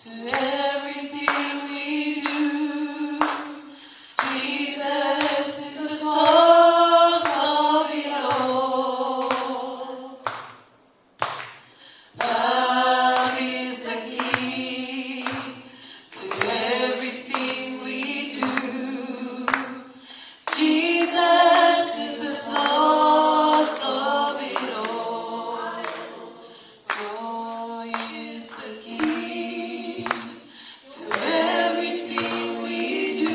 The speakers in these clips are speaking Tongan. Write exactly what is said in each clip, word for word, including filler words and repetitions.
To everything we do, Jesus is the source of it all. Love is the key to everything we do. Jesus is the source of it all. Joy is the key to everything we do.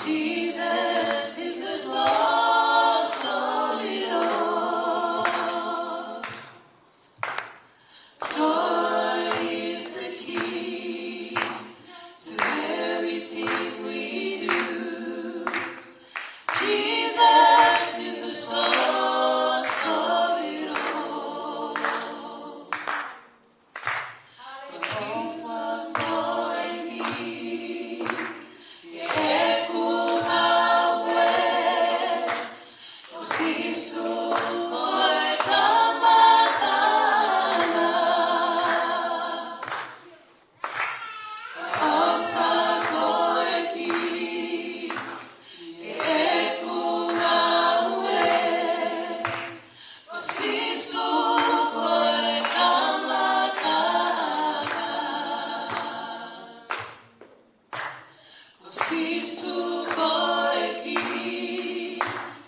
Jesus is the source of it all. Joy is the key to everything we do. Jesus is the source of it all. Ko Sīsū ko e kī ki heʻeku ngāue. Ko Sīsū ko e kamataʻanga. ʻOfa ko e kī ki heʻeku ngāue. Ko Sīsū ko e kamataʻanga. Ko Sīsū ko e kī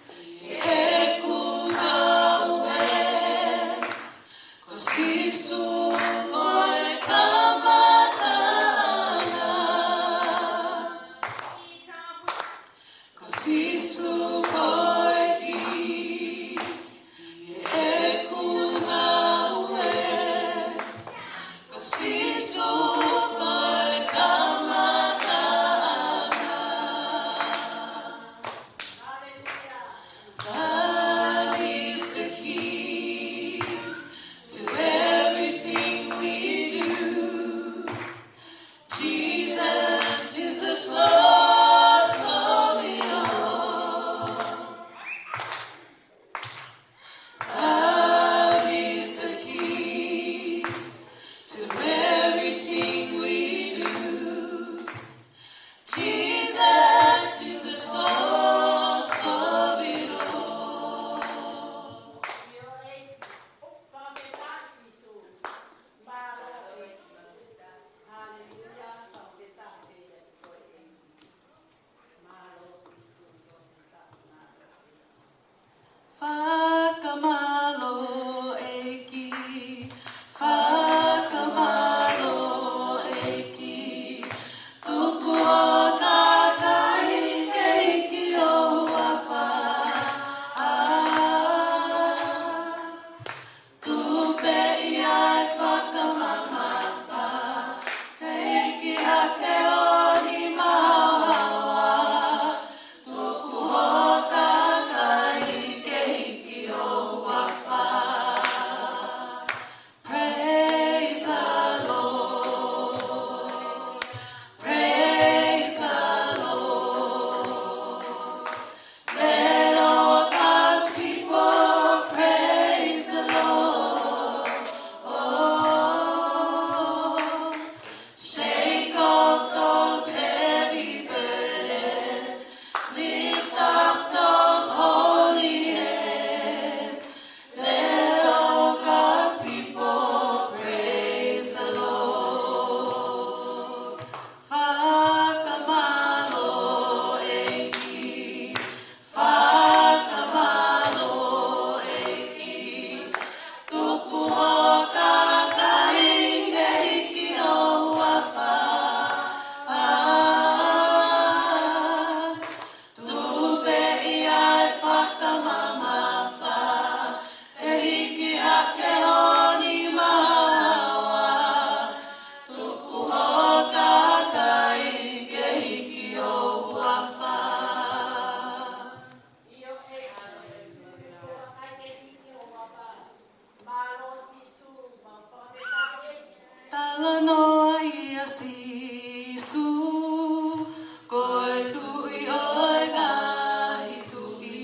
ki heʻeku ngāue. Ko Sīsū ko e kamataʻanga. Ko Sīsū ko e kī ki heʻeku ngāue. Ko Sīsū ko e kamataʻanga. God is the key to everything we do. Jesus is the source of it all. God is the key to everything we do. Jesus is the source of it all. Fakamālō ʻEiki, fakamālō ʻEiki, tuku hoʻo kakai ke hiki ho huafa. Tuku pē ʻi ai e fakamamafa, ke hiki hake ho nima haohaoa. Tuku hoʻo kakai ke hiki ho huafa. Praise the Lord. Praise the Lord. Let all God's people praise the Lord. Oh, shake off those heavy burdens, lift up those holy hands. Let all God's people praise the Lord. Fakamālō ʻEiki, fakamālō ʻEiki, tuku hoʻo kakai ke hiki ho huafa. Tuku pē ʻi ai e fakamamafa, ke hiki hake ho nima haohaoa. Tuku hoʻo kakai ke hiki ho huafa. Talanoa ʻia Sīsū, ko e Tuʻi ʻo e ngaahi tuʻi,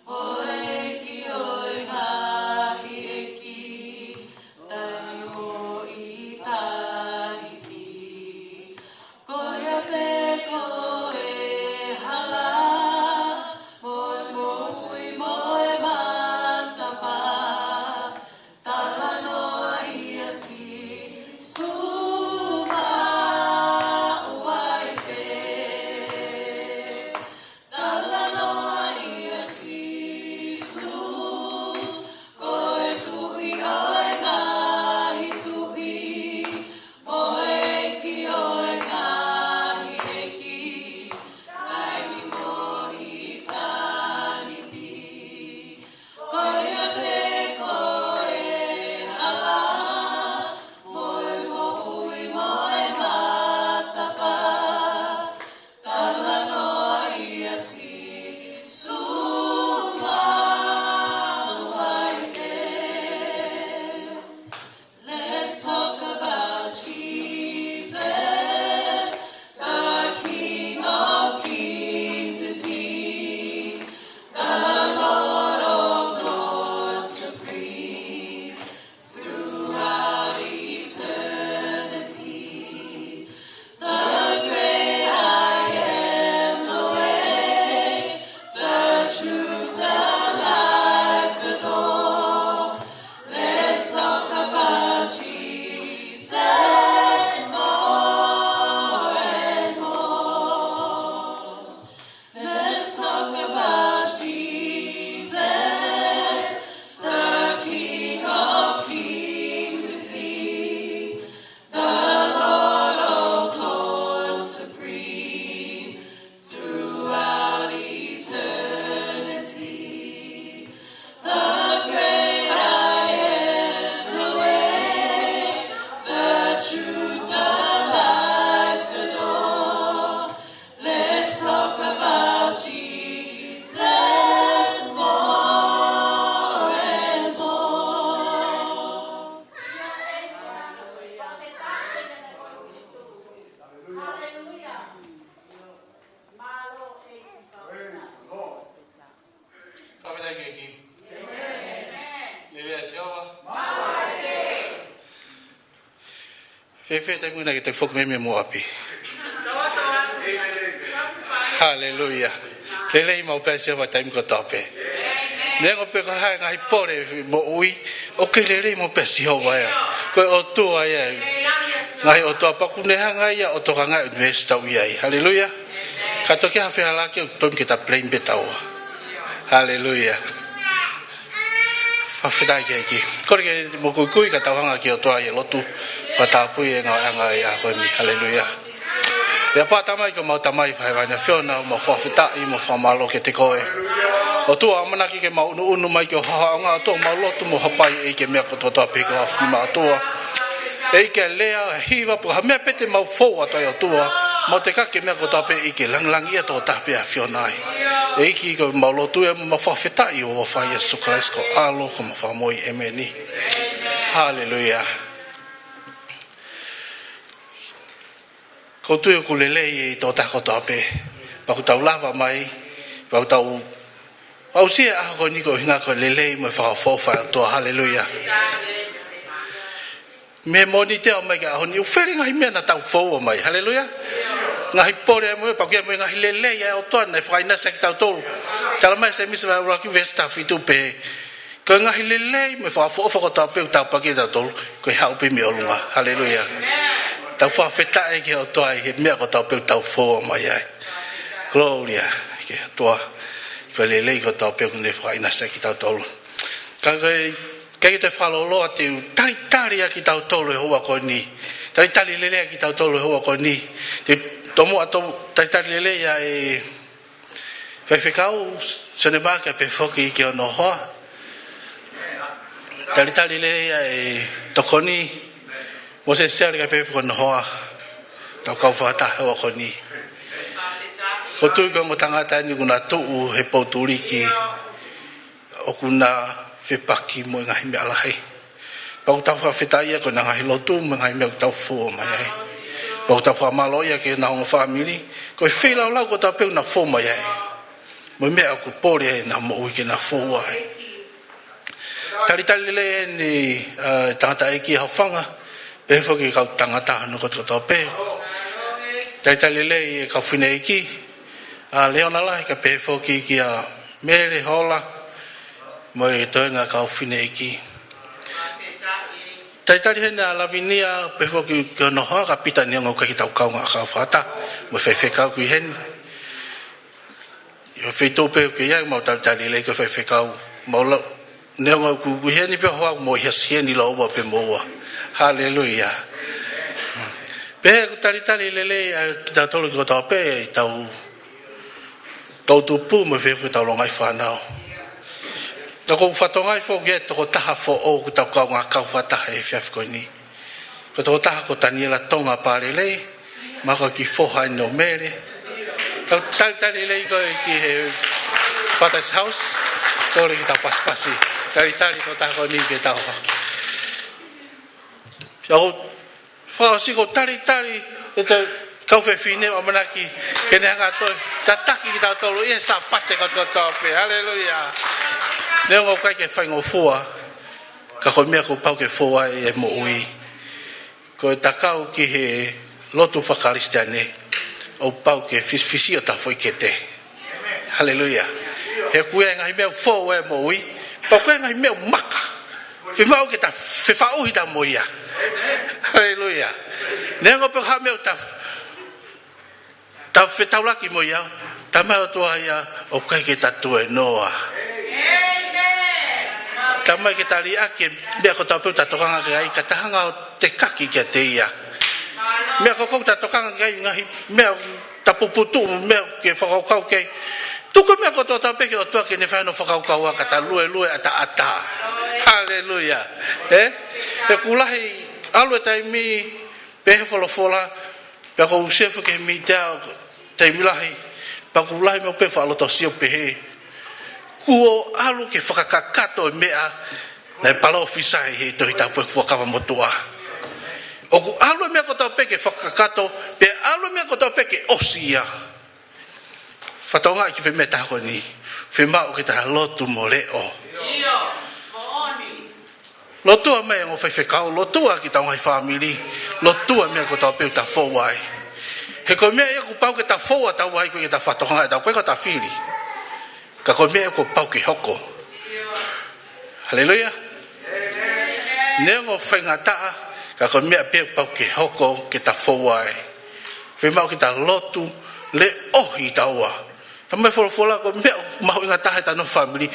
ʻEiki ʻo e ngaahi ʻeiki, taimi ʻo e Truth, the life, the door. Let's talk about Jesus more and more. Fakafetaʻi ki he ʻEiki. Lelei ʻa Sihova. Fēfē taimi naʻa ke toe foki mai mei ʻapi? Haleluia. Lelei maʻu pē ʻa Sihova taimi kotoa pē. Neongo pe ko e hā e ngaahi pole ʻo e moʻui, ʻoku kei lelei maʻu pē ʻa Sihova ia. Ko e ʻOtua ia. Ngaahi ʻotua pea ʻoku ne hanga ia ʻo tokangaʻi e ʻunivēsi ʻoku tau ʻi ai. Haleluia. Ka toki ha fehālaaki ʻoku totonu ke ta blame pē taua. Haleluia. Fakafetaʻi ki he ʻEiki. Kole ke mou kuikui ka tau hanga ki he ʻOtua ʻi he lotu fakatapui e ngaahi ʻaho ko eni. Haleluia. ʻE ʻApā Tamai, ko homau Tamai Faifai na fiona, mau fakafetaʻi, mau fakamālō kiate koe. ʻOtua, ʻamanaki ke mau ʻunuʻunu mai ki ho ʻaonga, ʻOtua, mau lotu mo hapai ʻEiki e meʻa kotoa pē ko e afu ni ma ʻOtua. ʻEiki, ʻa e lea, ʻa e hiva, pe ko ha meʻa pē te mau fou atu ai ʻOtua, mau tekaki e meʻa kotoa pē ʻEiki, langilangiʻia tokotaha pē ʻa e ʻAfiona ai. ʻEiki, ko homau lotu ē mo e fakafetaʻi ʻi he huafa ʻo Sīsū Kalaisi ko ho ʻAlo, ko homau Fakamoʻui. ʻĒmeni. Haleluia. ʻOku ou tui ʻoku lelei e tokotaha kotoa pē. Pea ʻoku tau lava mai, pea ʻoku tau aʻusia e ʻaho ko eni ko e ʻuhinga ko e lelei mo e fakaʻofoʻofa ʻa e ʻOtua. Haleluia. Mei he Mōnite ʻo aʻu mai ki he ʻaho ni, ʻoku fele ngaahi meʻa naʻa tau foua mai. Haleluia. Ngaahi pole mo e pakia mo e ngaahi lelei ʻa e ʻOtua naʻe fakaʻinasi ʻaki kitautolu. Talamai ʻe Sēmisi vahe ʻuluaki veesi taha fitu pē, ko e ngaahi lelei mo e fakaʻofoʻofa kotoa pē ʻoku tāpuakiʻi kitautolu, ko e haʻu pē mei ʻolunga. Haleluia. Tau fakafetaʻi ki he ʻOtua ʻi he meʻa kotoa pē ʻoku tau foua mai ai. Gloria ki he ʻOtua. Ko e lelei kotoa pē ʻoku ne fakaʻinasi ʻaki kitautolu. Ka ko e, ʻikai ke toe fakalōloa, te u talitali ʻaki kitautolu he houa ko eni. Talitali lelei ʻaki kitautolu he houa ko eni. Te u tomuʻa to-, talitali lelei ʻa e Faifekau Sione Mā kae pehē foki ki hono hoa. Talitali lelei ʻa e Tokoni Mōsese Siale kae pehē foki ki hono hoa. Tau kau fakataha he houa ko eni. ʻOku ou tui ko e ongo tangata eni ʻoku na tuʻu he pou tuliki, ʻoku na fepaki mo e ngaahi meʻa lahi. Pea ʻoku tau fakafetaʻi ia ko ʻena ngaahi lotu mo e ngaahi meʻa ʻoku tau foua mai ai. Pea ʻoku tau fakamālō ia ki heʻena ongo fāmili, ko e feilaulau kotoa pē ʻoku na fou mai ai, mo e meʻa ʻoku pole ai ʻena moʻui ke na foua ai. Talitali lelei eni, ʻa, tangataʻeiki ʻa Hofanga, pehē foki ki he kau tangata hono kotokotoa pē. Talitali lelei e kau fineʻeiki, ʻa Leona Lahi kae pehē foki kia Mele Hola, mo e toenga kau fineʻeiki. Talitali heni ʻa Lavinia, pehē foki ki hono hoa, ka Pita neongo ʻoku ʻikai ke tau kaungā kau fakataha mo e faifekau ko eni. ʻI he feituʻu pē ʻoku ʻi ai, mau talitali lelei ki he faifekau. Mau lau, neongo ʻoku ʻi heni pē hoa, mau ʻi he siʻi heni lau ua pē mo ua. Haleluia. Pea ʻoku talitali lelei ʻa kitautolu kotoa pē, ʻetau toʻutupu mo e fefo ʻetau longaʻi fānau. Ka ʻoku ou fakatokangaʻi foki e tokotaha foʻou ʻoku tau kaungā kau fakataha he efiafi ko eni. Ko e tokotaha ko Taniela Tonga Palelei, mahalo ko e kiʻi foha eni ʻo Mele. Tau talitali lelei koe ki he Father's House, kole ke tau pasipasi. Talitali tokotaha ko eni ke tau. ʻOku ou fakaʻosi ʻoku ou talitali ʻetau kau fefine ʻoku ʻamanaki ke ne hanga ʻo toe tataki kitautolu ʻi he Sāpate kotoa pē. Haleluia. Neongo ʻoku ʻikai ke faingofua, ka ko e meʻa kuo pau ke foua ai e moʻui. Ko e takau ki he lotu fakakalisitiane, ʻoku pau ke fisifisiʻi hotau foʻi kete. Haleluia. He ʻoku ʻi ai e ngaahi meʻa ʻoku foua e moʻui, pea ʻoku ʻi ai e ngaahi meʻa ʻoku maka. Fiemaʻu ke ta fefaʻuhi atu mo ia. Haleluia. Neongo pe ko e hā e meʻa ʻoku ta, ta fetaulaki mo ia, talamai ʻe he ʻOtua ia ʻoku ʻikai ke ta tuēnoa. Talamai ke ta liʻaki e meʻa kotoa pē ʻoku ta tokanga ki ai, ka ta hanga ʻo tekaki kiate ia. Meʻa ko ē ʻoku ta tokanga ki ai, ngaahi meʻa ʻoku ta puputuʻu, meʻa ke fakakaukau ki ai. Tuku e meʻa kotoa pē ki he ʻOtua ke ne fai hono fakakaukau, ka ta luelue ʻataʻatā. Haleluia. Ē? He ʻoku lahi, ʻalu e taimi, Pehē folofola, pea ʻoku ou sio ki he mītia ʻo taimi lahi, pea ʻoku lahi mo pē fakalotosio pehē. Kuo ʻalu ke fakakakato e meʻa naʻe palōfisai he Tohi Tapu ʻoku fuakava motuʻa. ʻOku ʻalu e meʻa kotoa pē ke fakakakato, pea ʻalu e meʻa kotoa pē ke ʻosi ia. Fatongia ki he meʻa ʻe taha ko eni, fiemaʻu ke ta lotu mo leʻo. Lotua mai e ongo faifekau, lotua ki heʻetau ngaahi fāmili, lotua meʻa kotoa pē ʻoku ta fou ai. He ko e meʻa ia kuo pau ke ta fou atu ai, ko e ke ta fatongia ʻetau, ko e ke ta fili. Ka ko e meʻa kuo pau ke hoko. Haleluia. Neongo faingataʻa, ka ko e meʻa pē kuo pau ke hoko ke ta fou ai. Fiemaʻu ke ta lotu, leʻohi taua. Talamai folofola ko e meʻa mahuʻinga taha ʻetau nofo fāmili.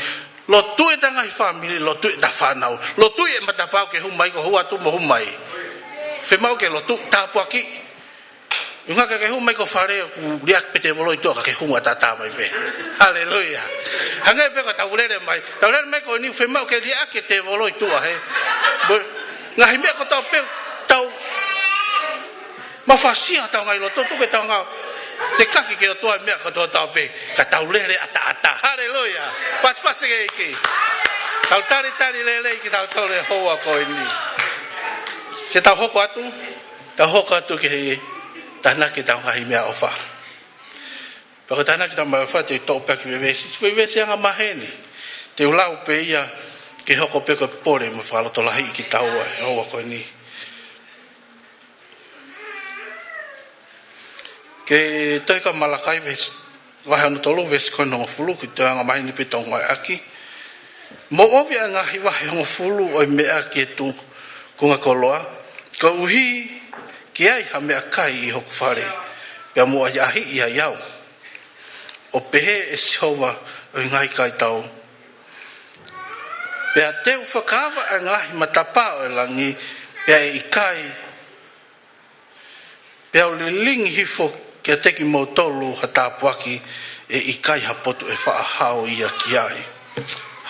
Lotu ʻetau ngaahi fāmili, lotu ʻetau fānau. Lotu e matapā ke hū mai, ko e hū atu mo hū mai. Fiemaʻu ke lotu tāpuaki. ʻUhinga ka ke hū mai ki fale ʻoku liʻaki pē tēvolo ʻi tuʻa ka ke hū ʻataʻatā mai pē. Haleluia. Hangē pē ko ʻetau lele mai. Tau lele mai ko eni fiemaʻu ke liʻaki e tēvolo ʻi tuʻa he. Mo e ngaahi meʻa kotoa pē tau mafasia ʻetau ngaahi loto tuku ʻetau ngaahi. Tekaki ki he ʻOtua e meʻa kotoa pē. Ka tau lele ʻataʻatā. Haleluia. Pasipasi ki he ʻEiki. Tau talitali lelei kitautolu he houa ko eni. Ke tau hoko atu. Tau hoko atu ki he tānaki ʻetau ngaahi meʻaʻofa. Pea ko e tānaki ʻetau meʻaʻofa te u toʻo pē ʻaki e veesi. Ko e veesi angamaheni. Te u lau pē ia ke hoko pē ko e pole mo fakalotolahiʻi kitaua he houa ko eni. Ko e tohi ko Malakai veesi vahe hono tolu veesi ko hono hongofulu, ko e tohi angamaheni pē ʻoku ou ngāueʻaki. Mou ʻomi ʻa e ngaahi vahe hongofulu ʻo e meʻa ki he tūkunga koloa, koeʻuhi ke ʻi ai ha meʻakai ʻi hoku fale, pea mou ʻahiʻahiʻi ai au, ʻo pehē ʻe Sihova ʻo e ngaahi kaitau. Pea te u fakaava ʻa e ngaahi matapā ʻo e langi, pea ʻe ʻikai Pea u lilingi hifo kiate kimoutolu ha tāpuaki, ʻe ʻikai ha potu ʻe faʻa hao ia ki ai.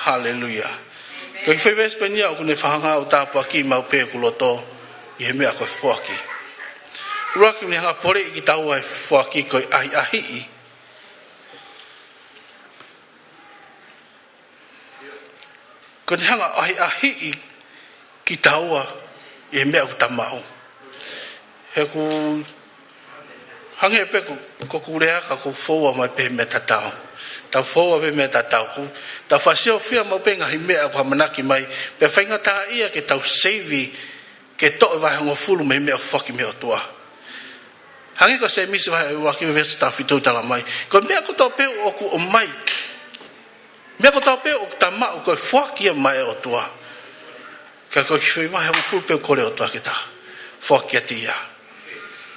Haleluia. Ko e kiʻi foʻi veesi pē eni ia ʻoku ne fakahanga ʻoku tāpuakiʻi maʻu pē ʻoku loto ʻi he meʻa ko e foaki. ʻUluaki, ne hanga ʻo poleʻi kitaua ʻe he foaki ko e ʻahiʻahiʻi. Ko ʻene hanga ʻo ʻahiʻahiʻi kitaua ʻi he meʻa ʻoku ta maʻu. He ʻoku hangē pē ko, ko ʻeku lea ka ʻoku ou foua mai pē meʻa tatau. Tau foua pē meʻa tatau. ʻOku tau fasiofia maʻu pē ngaahi meʻa ʻoku ʻamanaki mai. Pea faingataʻaʻia ke tau seivi ke toʻo e vahe hongofulu mei he meʻa ʻoku foaki mei he ʻOtua. Hangē ko Sēmisi vahe ʻuluaki veesi taha fitu talamai. Ko e meʻa kotoa pē ʻoku ʻomai. Meʻa kotoa pē ʻoku ta maʻu ko e foaki ia mei he ʻOtua. Ka ko e kiʻi foʻi vahe hongofulu pē ʻoku kole ʻOtua ke ta foaki kiate ia.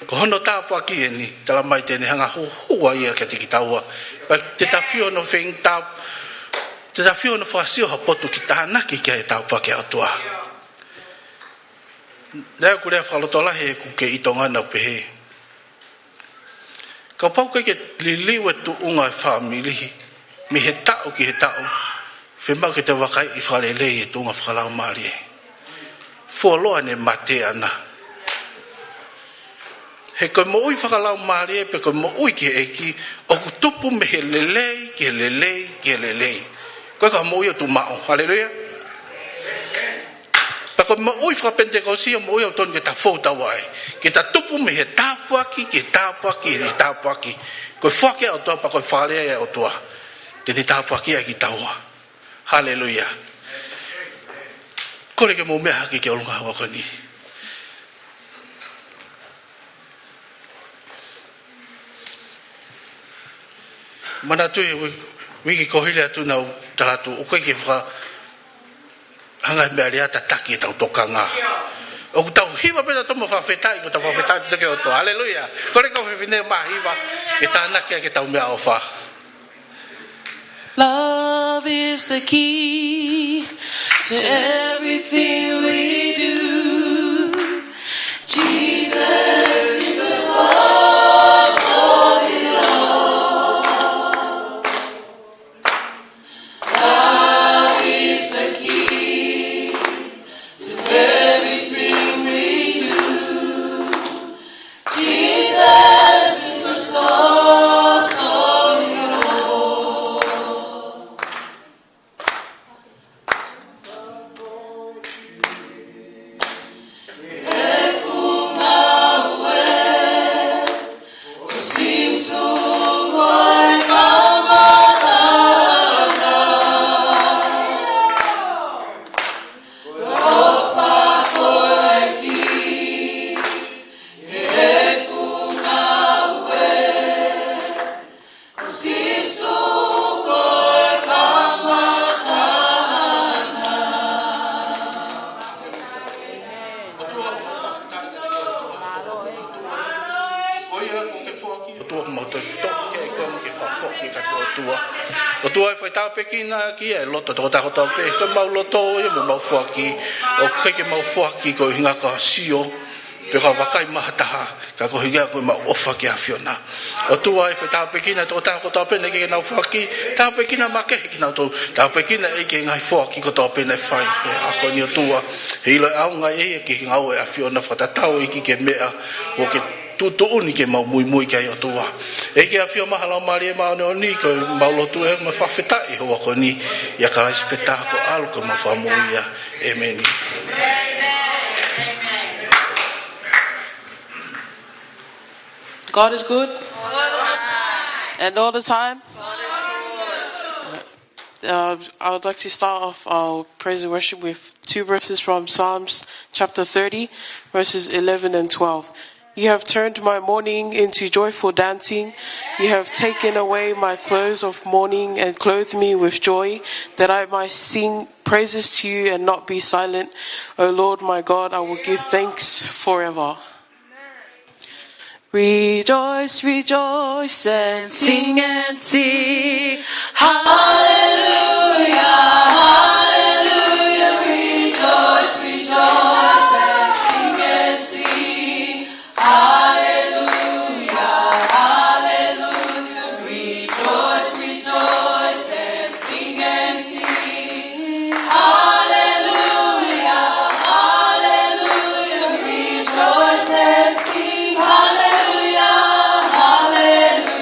Ko hono tāpuaki eni, talamai te ne hanga ʻo huhuʻi ia kiate kitaua. Pea te ta fio hono feinga, te ta fio hono fakasio ha potu ke tānaki ki ai e tāpuaki ʻa e ʻOtua. Naʻe ʻoku lea fakalotolahi ʻeku kei ʻi Tonga naʻa ku pehē. Kapau ʻoku ʻikai ke liliu e tuʻunga e fāmili mei he taʻu ki he taʻu, fiemaʻu ke ta vakaiʻi fakalelei e tuʻunga fakalaumālie. Fuoloa ʻene mate ʻana. He ko e moʻui fakalaumālie pe ko e moʻui ki he ʻEiki, ʻoku tupu mei he lelei ki he lelei ki he lelei. Ko e ka moʻui ʻoku ta maʻu. Haleluia. Pea ko e moʻui fakapenitekosi ʻa e moʻui ʻoku totonu ke ta fou taua ai. Ke ta tupu mei he tāpuaki ki he tāpuaki ki he tāpuaki. Ko e foaki ʻa e ʻOtua pea ko e fakalea ʻa e ʻOtua. Te ne tāpuakiʻi ai kitaua. Haleluia. Kole ke mou meʻa hake ki ʻolunga he houa ko eni. Manatuʻi he uiki, uiki kuo hili atu naʻa ku tala atu, ʻoku ʻikai ke fakahanga e meʻa lea tataki ʻetau tokanga. ʻOku tau hiva pē tautolu mo fakafetaʻi, ko ʻetau fakafetaʻi atu ki he ʻOtua. Haleluia. Kole ki he kau fefine maʻa hiva, ke tānaki ʻaki ʻetau meʻaʻofa. Love is the key to everything we do. Jesus is the source of it all. Love is the key to everything we do. ʻOtua, ko mau toe fito ke ʻai koe ke fakafoki ka ko ʻOtua. ʻOtua, ʻe fai tāpuekina ki he loto ʻo e tokotaha kotoa pē, ko ʻemau loto ia mo ʻemau foaki, ʻoku ʻikai ke mau foaki ko e ʻuhinga ke sio, pe ko ha vakai maʻa ha taha, ka ko e ʻuhinga ko ʻemau ʻofa ki he ʻAfiona. ʻOtua, ʻe fai tāpuekina e tokotaha kotoa pē naʻe ʻikai ke nau foaki, tāpuekina makehe kinautolu, tāpuekina ʻEiki e ngaahi foaki kotoa pē naʻe fai he ʻaho ni ʻOtua. He ʻilo ʻaonga ia ki he ngāue ʻa e ʻAfiona, fakatatau ʻEiki ki he meʻa ʻoku ke tuʻutuʻuni ke mau muimui ki ai ʻOtua. ʻEiki ʻAfio mai, Laumālie Māʻoniʻoni, ko ʻemau lotu ē mo e fakafetaʻi he ʻaho ni, ʻia Kalaisi pē taha ko e ʻAlo ko homau Fakamoʻui ia. ʻĒmeni. God is good. And all the time. Uh, I would like to start off our praise and worship with two verses from Psalms chapter thirty, verses eleven and twelve. You have turned my mourning into joyful dancing. You have taken away my clothes of mourning and clothed me with joy, that I might sing praises to you and not be silent. O Lord my God, I will give thanks forever. Rejoice, rejoice, and sing and sing. Hallelujah, hallelujah. Rejoice, rejoice, and sing and sing. Hallelujah, hallelujah. Rejoice, rejoice, and sing and sing. Hallelujah, hallelujah, rejoice and sing. Hallelujah, hallelujah.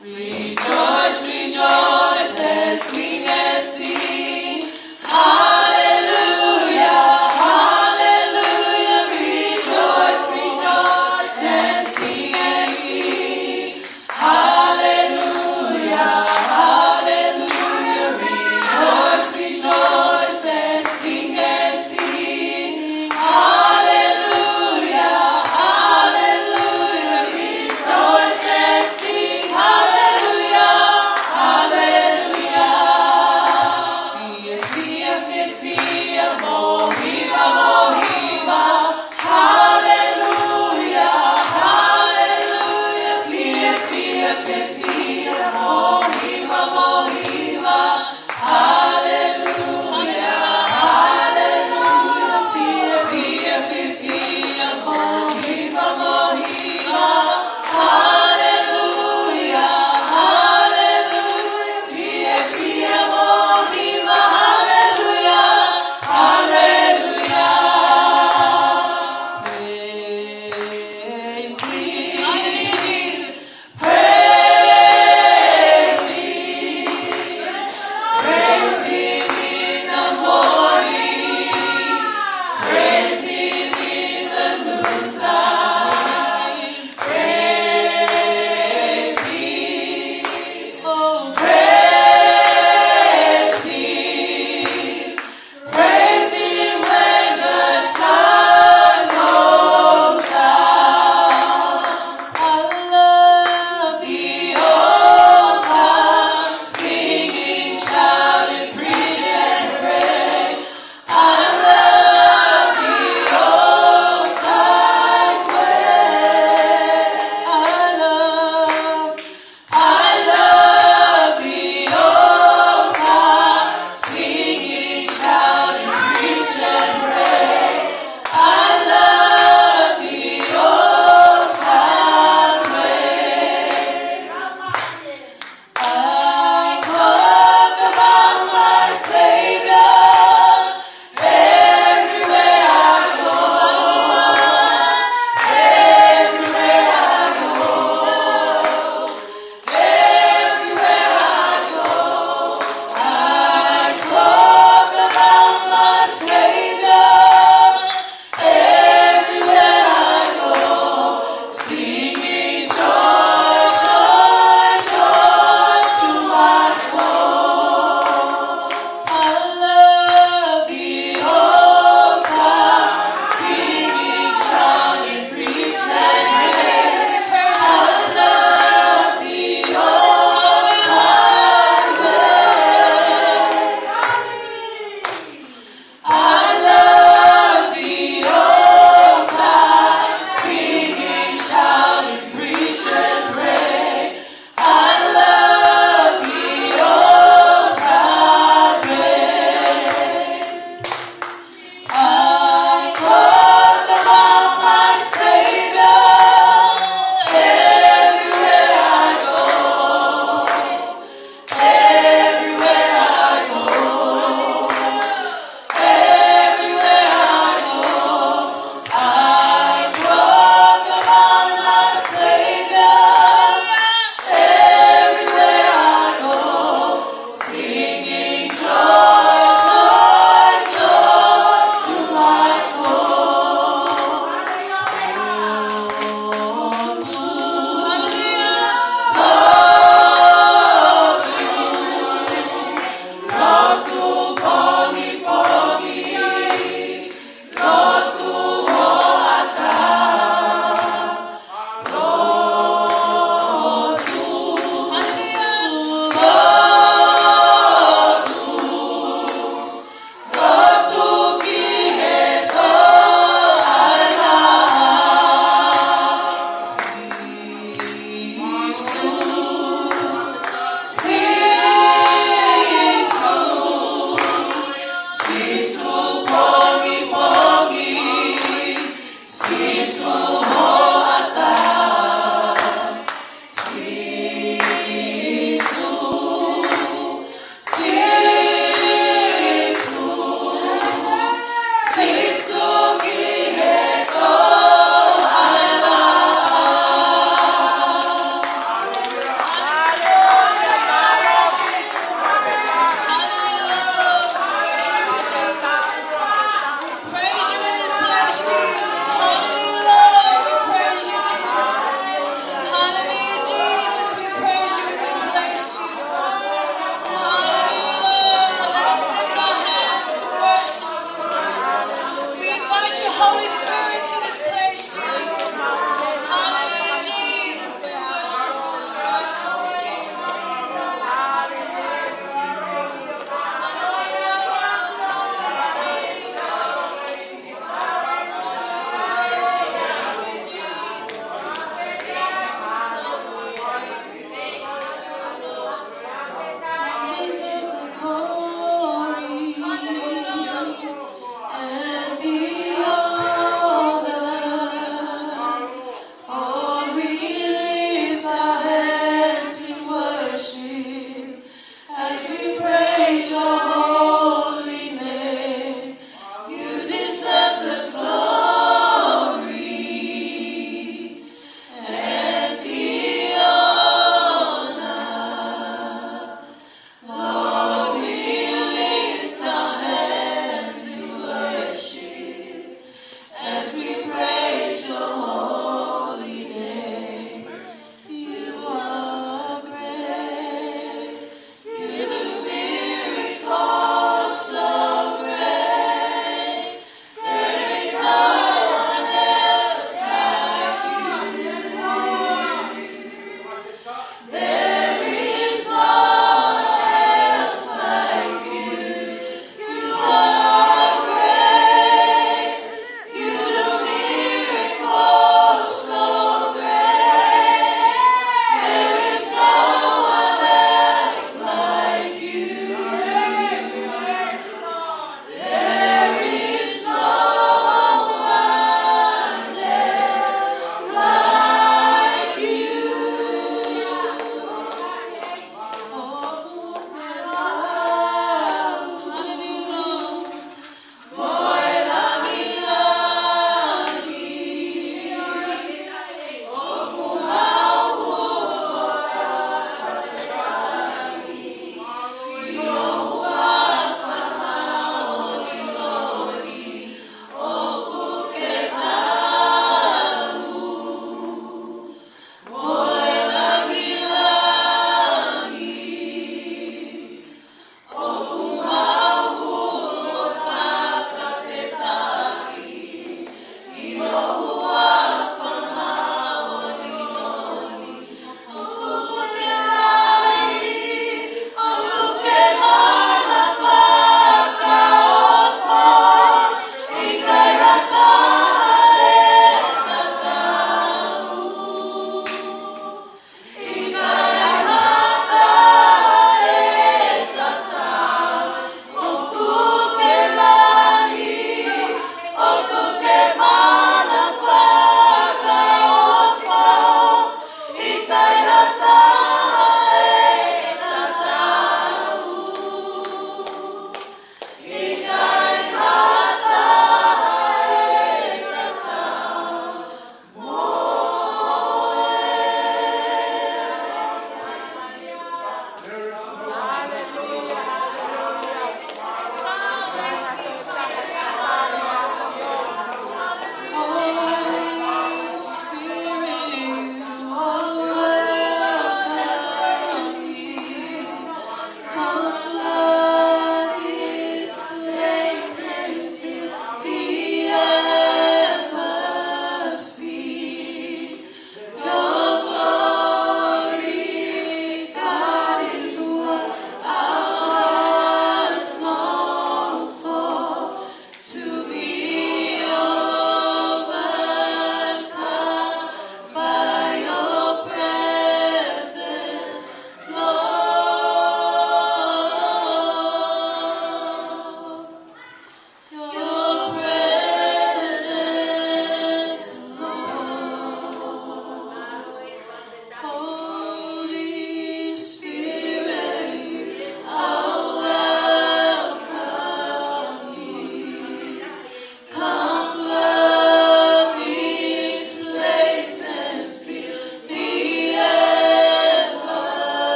Rejoice, rejoice.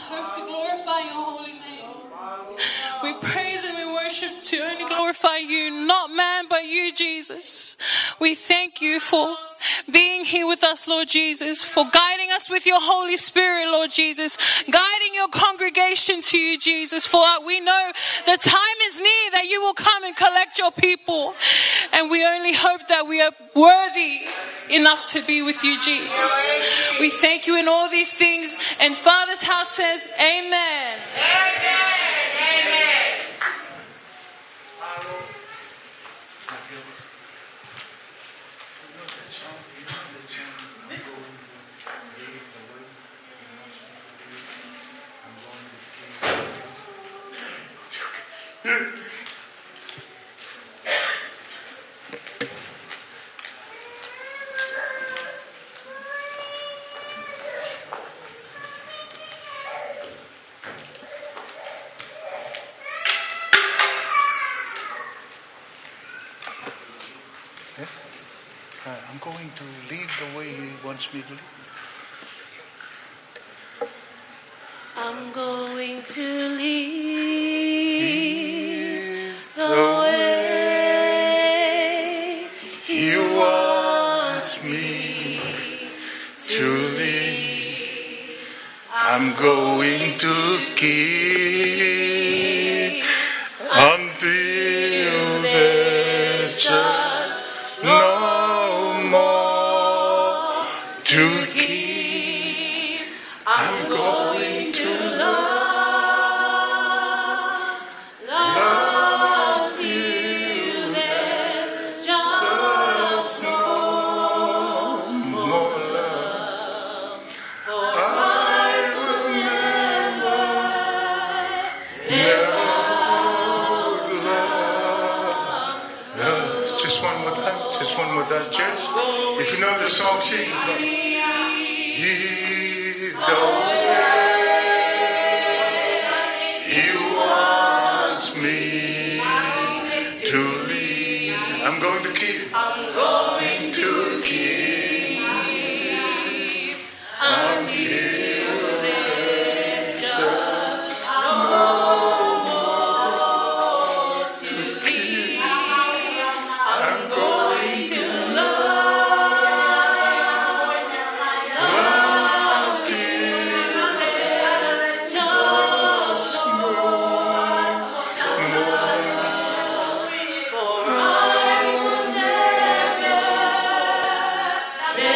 Hope to glorify your holy name. We praise and we worship to only glorify you, not man, but you, Jesus. We thank you for being here with us, Lord Jesus, for guiding us with your Holy Spirit, Lord Jesus, guiding your congregation to you, Jesus, for we know the time is near that you will come and collect your people, and we only hope that we are worthy enough to be with you, Jesus. We thank you in all these things, and Father's house says, Amen. Eh? Uh, I'm going to live the way he wants me to live. I'm going to live the way he wants me to live. I'm going to give until there's just no more to give. I'm going to love, love till there's just no more love. For I will never, never love. Uh, just one more time, just one more time, church. If you know the song, sing it for me. Lead the way he wants me to lead. I'm going to keep. I'm going to keep. Until there's just no more to keep. I'm going to love, love till there's just no more. He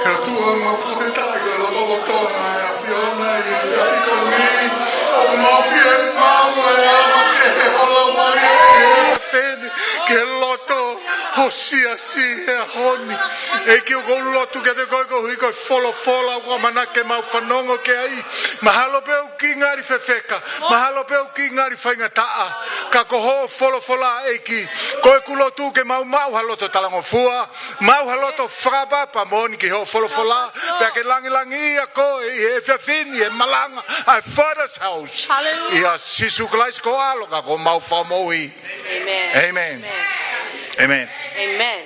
ʻOtua, mau fakafetaʻi ʻi he lotolotonga ʻa e ʻAfiona ʻi he efiafi ko eni. ʻOku mau fiemaʻu ʻa e ala makehe hola wali ʻa e feni ki he loto ʻo e siasi he ʻaho ni. ʻEiki, ʻoku ou lotu kiate koe koeʻuhi ko e folofola ʻoku ʻamanaki ke mau fanongo ki ai. Mahalo pē ʻoku kiʻi ngali fefeka, mahalo pē ʻoku kiʻi ngali faingataʻa, ka ko hoʻo folofola, ʻEiki, ko ʻeku lotu ke mau maʻu ha loto talangofua, maʻu ha loto fakapapa moʻoni ki hoʻo folofola, pea ke langilangiʻia koe ʻi he efiafi ni ʻi he malanga ʻa e Father's House. Hallelujah. ʻIa Sīsū Kalaisi ko ho ʻAlo ka ko homau Fakamoʻui. Amen. Amen. Amen. Amen. Amen.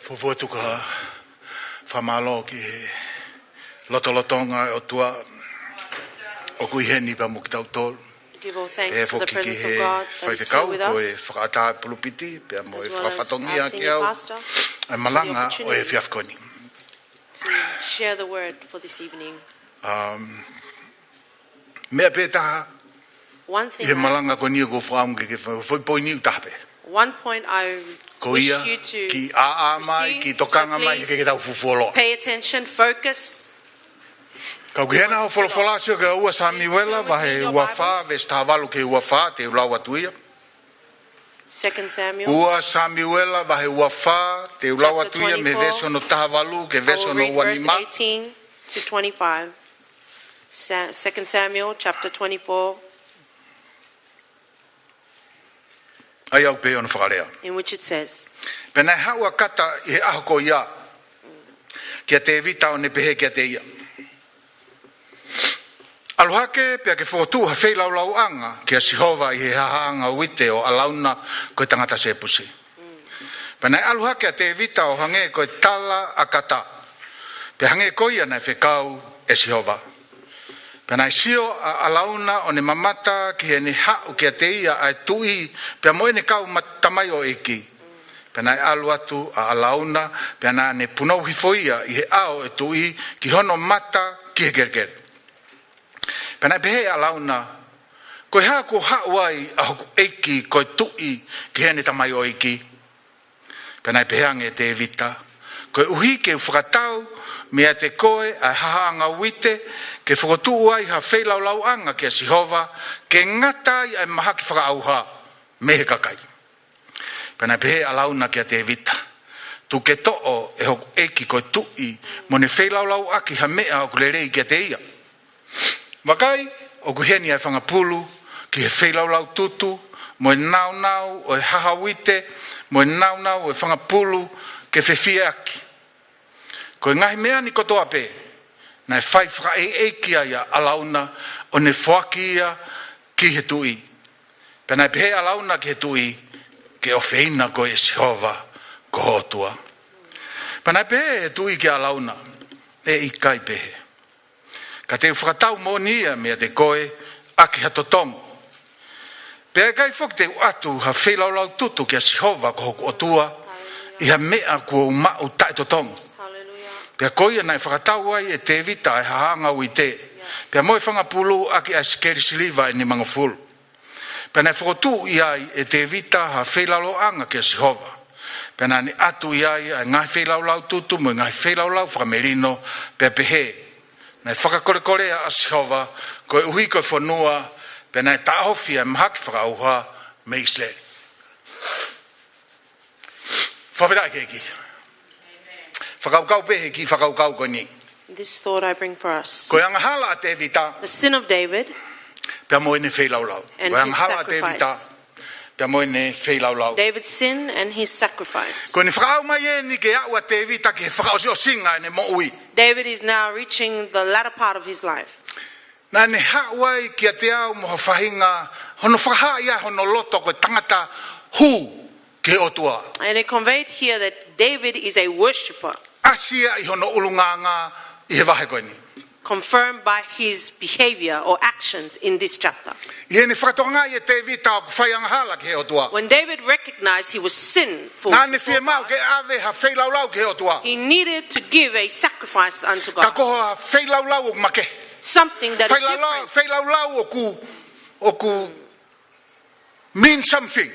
Fuofua tuku ha fakamālō ki he lotolotonga ʻo e ʻOtua ʻoku ʻi heni pea mo kitautolu. Give all thanks to the presence of God that is here with us, pea foki ki he faifekau, ko e fakaʻatā e pulupiti, pea mo e fakafatongia kiate au ʻa e malanga ʻo e efiafi ko eni. To share the word for this evening. Um, meʻa pē taha ʻi he malanga ko eni ʻoku ou fakaʻamu ke ke fa-, foʻi poini ʻe taha pē. One point I wish you to receive, so please pay attention, focus. Ko ia, kiʻi ʻāʻā mai, kiʻi tokanga mai, ke ke tau fufuoloa. Ka ʻoku ʻi hena hoʻo folofola, sio ki he ua Samiuela, vahe ua fā, veesi taha valu ki he ua fā, te u lau atu ia. Second Samuel. Ua Samiuela, vahe ua fā, te u lau atu ia mei he veesi hono taha valu ki he veesi hono ua nima. Chapter twenty-four. I will read verse eighteen to twenty-five. Sa-, Second Samuel chapter twenty-four. ʻA ia ʻoku pehē hono fakalea. In which it says, Pea naʻe haʻu ʻa Kata ʻi he ʻaho ko ia, kia Tēvita ʻo ne pehē kiate ia, ʻAlu hake pea ke fokotuʻu ha feilaulauʻanga kia Sihova ʻi he hahaʻanga uite ʻo ʻAlauna ko e tangata Sēpusi. Pea naʻe ʻalu hake ʻa Tēvita ʻo hangē ko e tala ʻa Kata, pea hangē ko ia naʻe fekau ʻe Sihova. Pea naʻe sio ʻa ʻAlauna ʻo ne mamata ki heʻene haʻu kiate ia ʻa e tuʻi pea mo ʻene kau ma-, tamaioʻeiki. Pea naʻe ʻalu atu ʻa ʻAlauna, pea naʻa ne punou hifo ia ʻi he ʻao ʻo e tuʻi ki hono mata ki he kelekele. Pea naʻe pehē ʻe ʻAlauna, Ko e hā kuo haʻu ai ʻa hoku ʻeiki ko e tuʻi ki heʻene tamaioʻeiki? Pea naʻe pehē ange ʻe Tēvita, Koeʻuhi ke u fakatau meiate koe ʻa e hahaʻanga uite, ke fokotuʻu ai ha feilaulauʻanga kia Sihova, ke ngata ai ʻa e mahaki fakaʻauha mei he kakai. Pea naʻe pehē ʻe ʻAlauna kia Tēvita, Tuku ke toʻo ʻe hoku ʻeiki ko e tuʻi mo ne feilaulauʻaki ha meʻa ʻoku lelei kiate ia. Vakai, ʻoku ʻi heni ʻa e fanga pulu ki he feilaulau tutu, mo e naunau ʻo e haha uite, mo e naunau ʻo e fanga pulu ke fefieʻaki. Ko e ngaahi meʻa ni kotoa pē, naʻe fai fakaʻeiʻeiki ai ʻa ʻAlauna ʻo ne foaki ia ki he tuʻi. Pea naʻe pehē ʻe ʻAlauna ki he tuʻi, Ke ʻofeina koe ʻe Sihova ko ho ʻOtua. Pea naʻe pehē ʻe he tuʻi kia ʻAlauna, ʻE ʻikai pehē. Ka te u fakatau moʻoni ia meiate koe ʻaki ha totongi. Pea ʻe ʻikai foki te u ʻatu ha feilaulau tutu kia Sihova ko hoku ʻOtua ʻi ha meʻa kuo u maʻu taʻetotongi. Hallelujah. Pea ko ia naʻe fakatau ai ʻe Tēvita ʻa e hahaʻanga uite, pea mo e fanga pulu ʻaki ʻa e sikeli siliva ʻe nimangofulu. Pea naʻe fokotuʻu ʻi ai ʻe Tēvita ha feilaulau ʻanga kia Sihova. Pea naʻa ne ʻatu ʻi ai ʻa e ngaahi feilaulau tutu mo e ngaahi feilaulau fakamelino, pea pehē, Naʻe fakakolekolea ʻa Sihova, koeʻuhi ko e fonua, pea naʻe taʻofi ʻa e mahaki fakaʻauha mei ʻIsileli. Fakafetaʻi ki he ʻEiki. Fakakaukau pē he kiʻi fakakaukau ko eni. This thought I bring for us. Ko e angahala ʻa Tēvita. The sin of David. Pea mo ʻene feilaulau. And his sacrifice. Ko e angahala ʻa Tēvita. Pea mo ʻene feilaulau. David's sin and his sacrifice. Ko ʻene fakaʻau mai eni ke aʻu ʻa Tēvita ki he fakaʻosiʻosinga ʻene moʻui. David is now reaching the latter part of his life. Naʻa ne haʻu ai kiate au mo ha faʻahinga, hono fakahā ia hono loto ko e tangata hū ki he ʻOtua. And it conveyed here that David is a worshipper. ʻAsi ia ʻi hono ʻulungaanga ʻi he vahe ko eni. Confirmed by his behavior or actions in this chapter. ʻI heʻene fakatokangaʻi ʻe Tēvita ʻoku fai angahala ki he ʻOtua. When David recognized he was sin for Naʻa ne fiemaʻu ke ʻave ha feilaulau ki he ʻOtua. He needed to give a sacrifice unto God. Ka ko ha feilaulau ʻoku makehe. Something that is Feilaulau, different. Feilaulau ʻoku, ʻoku mean something.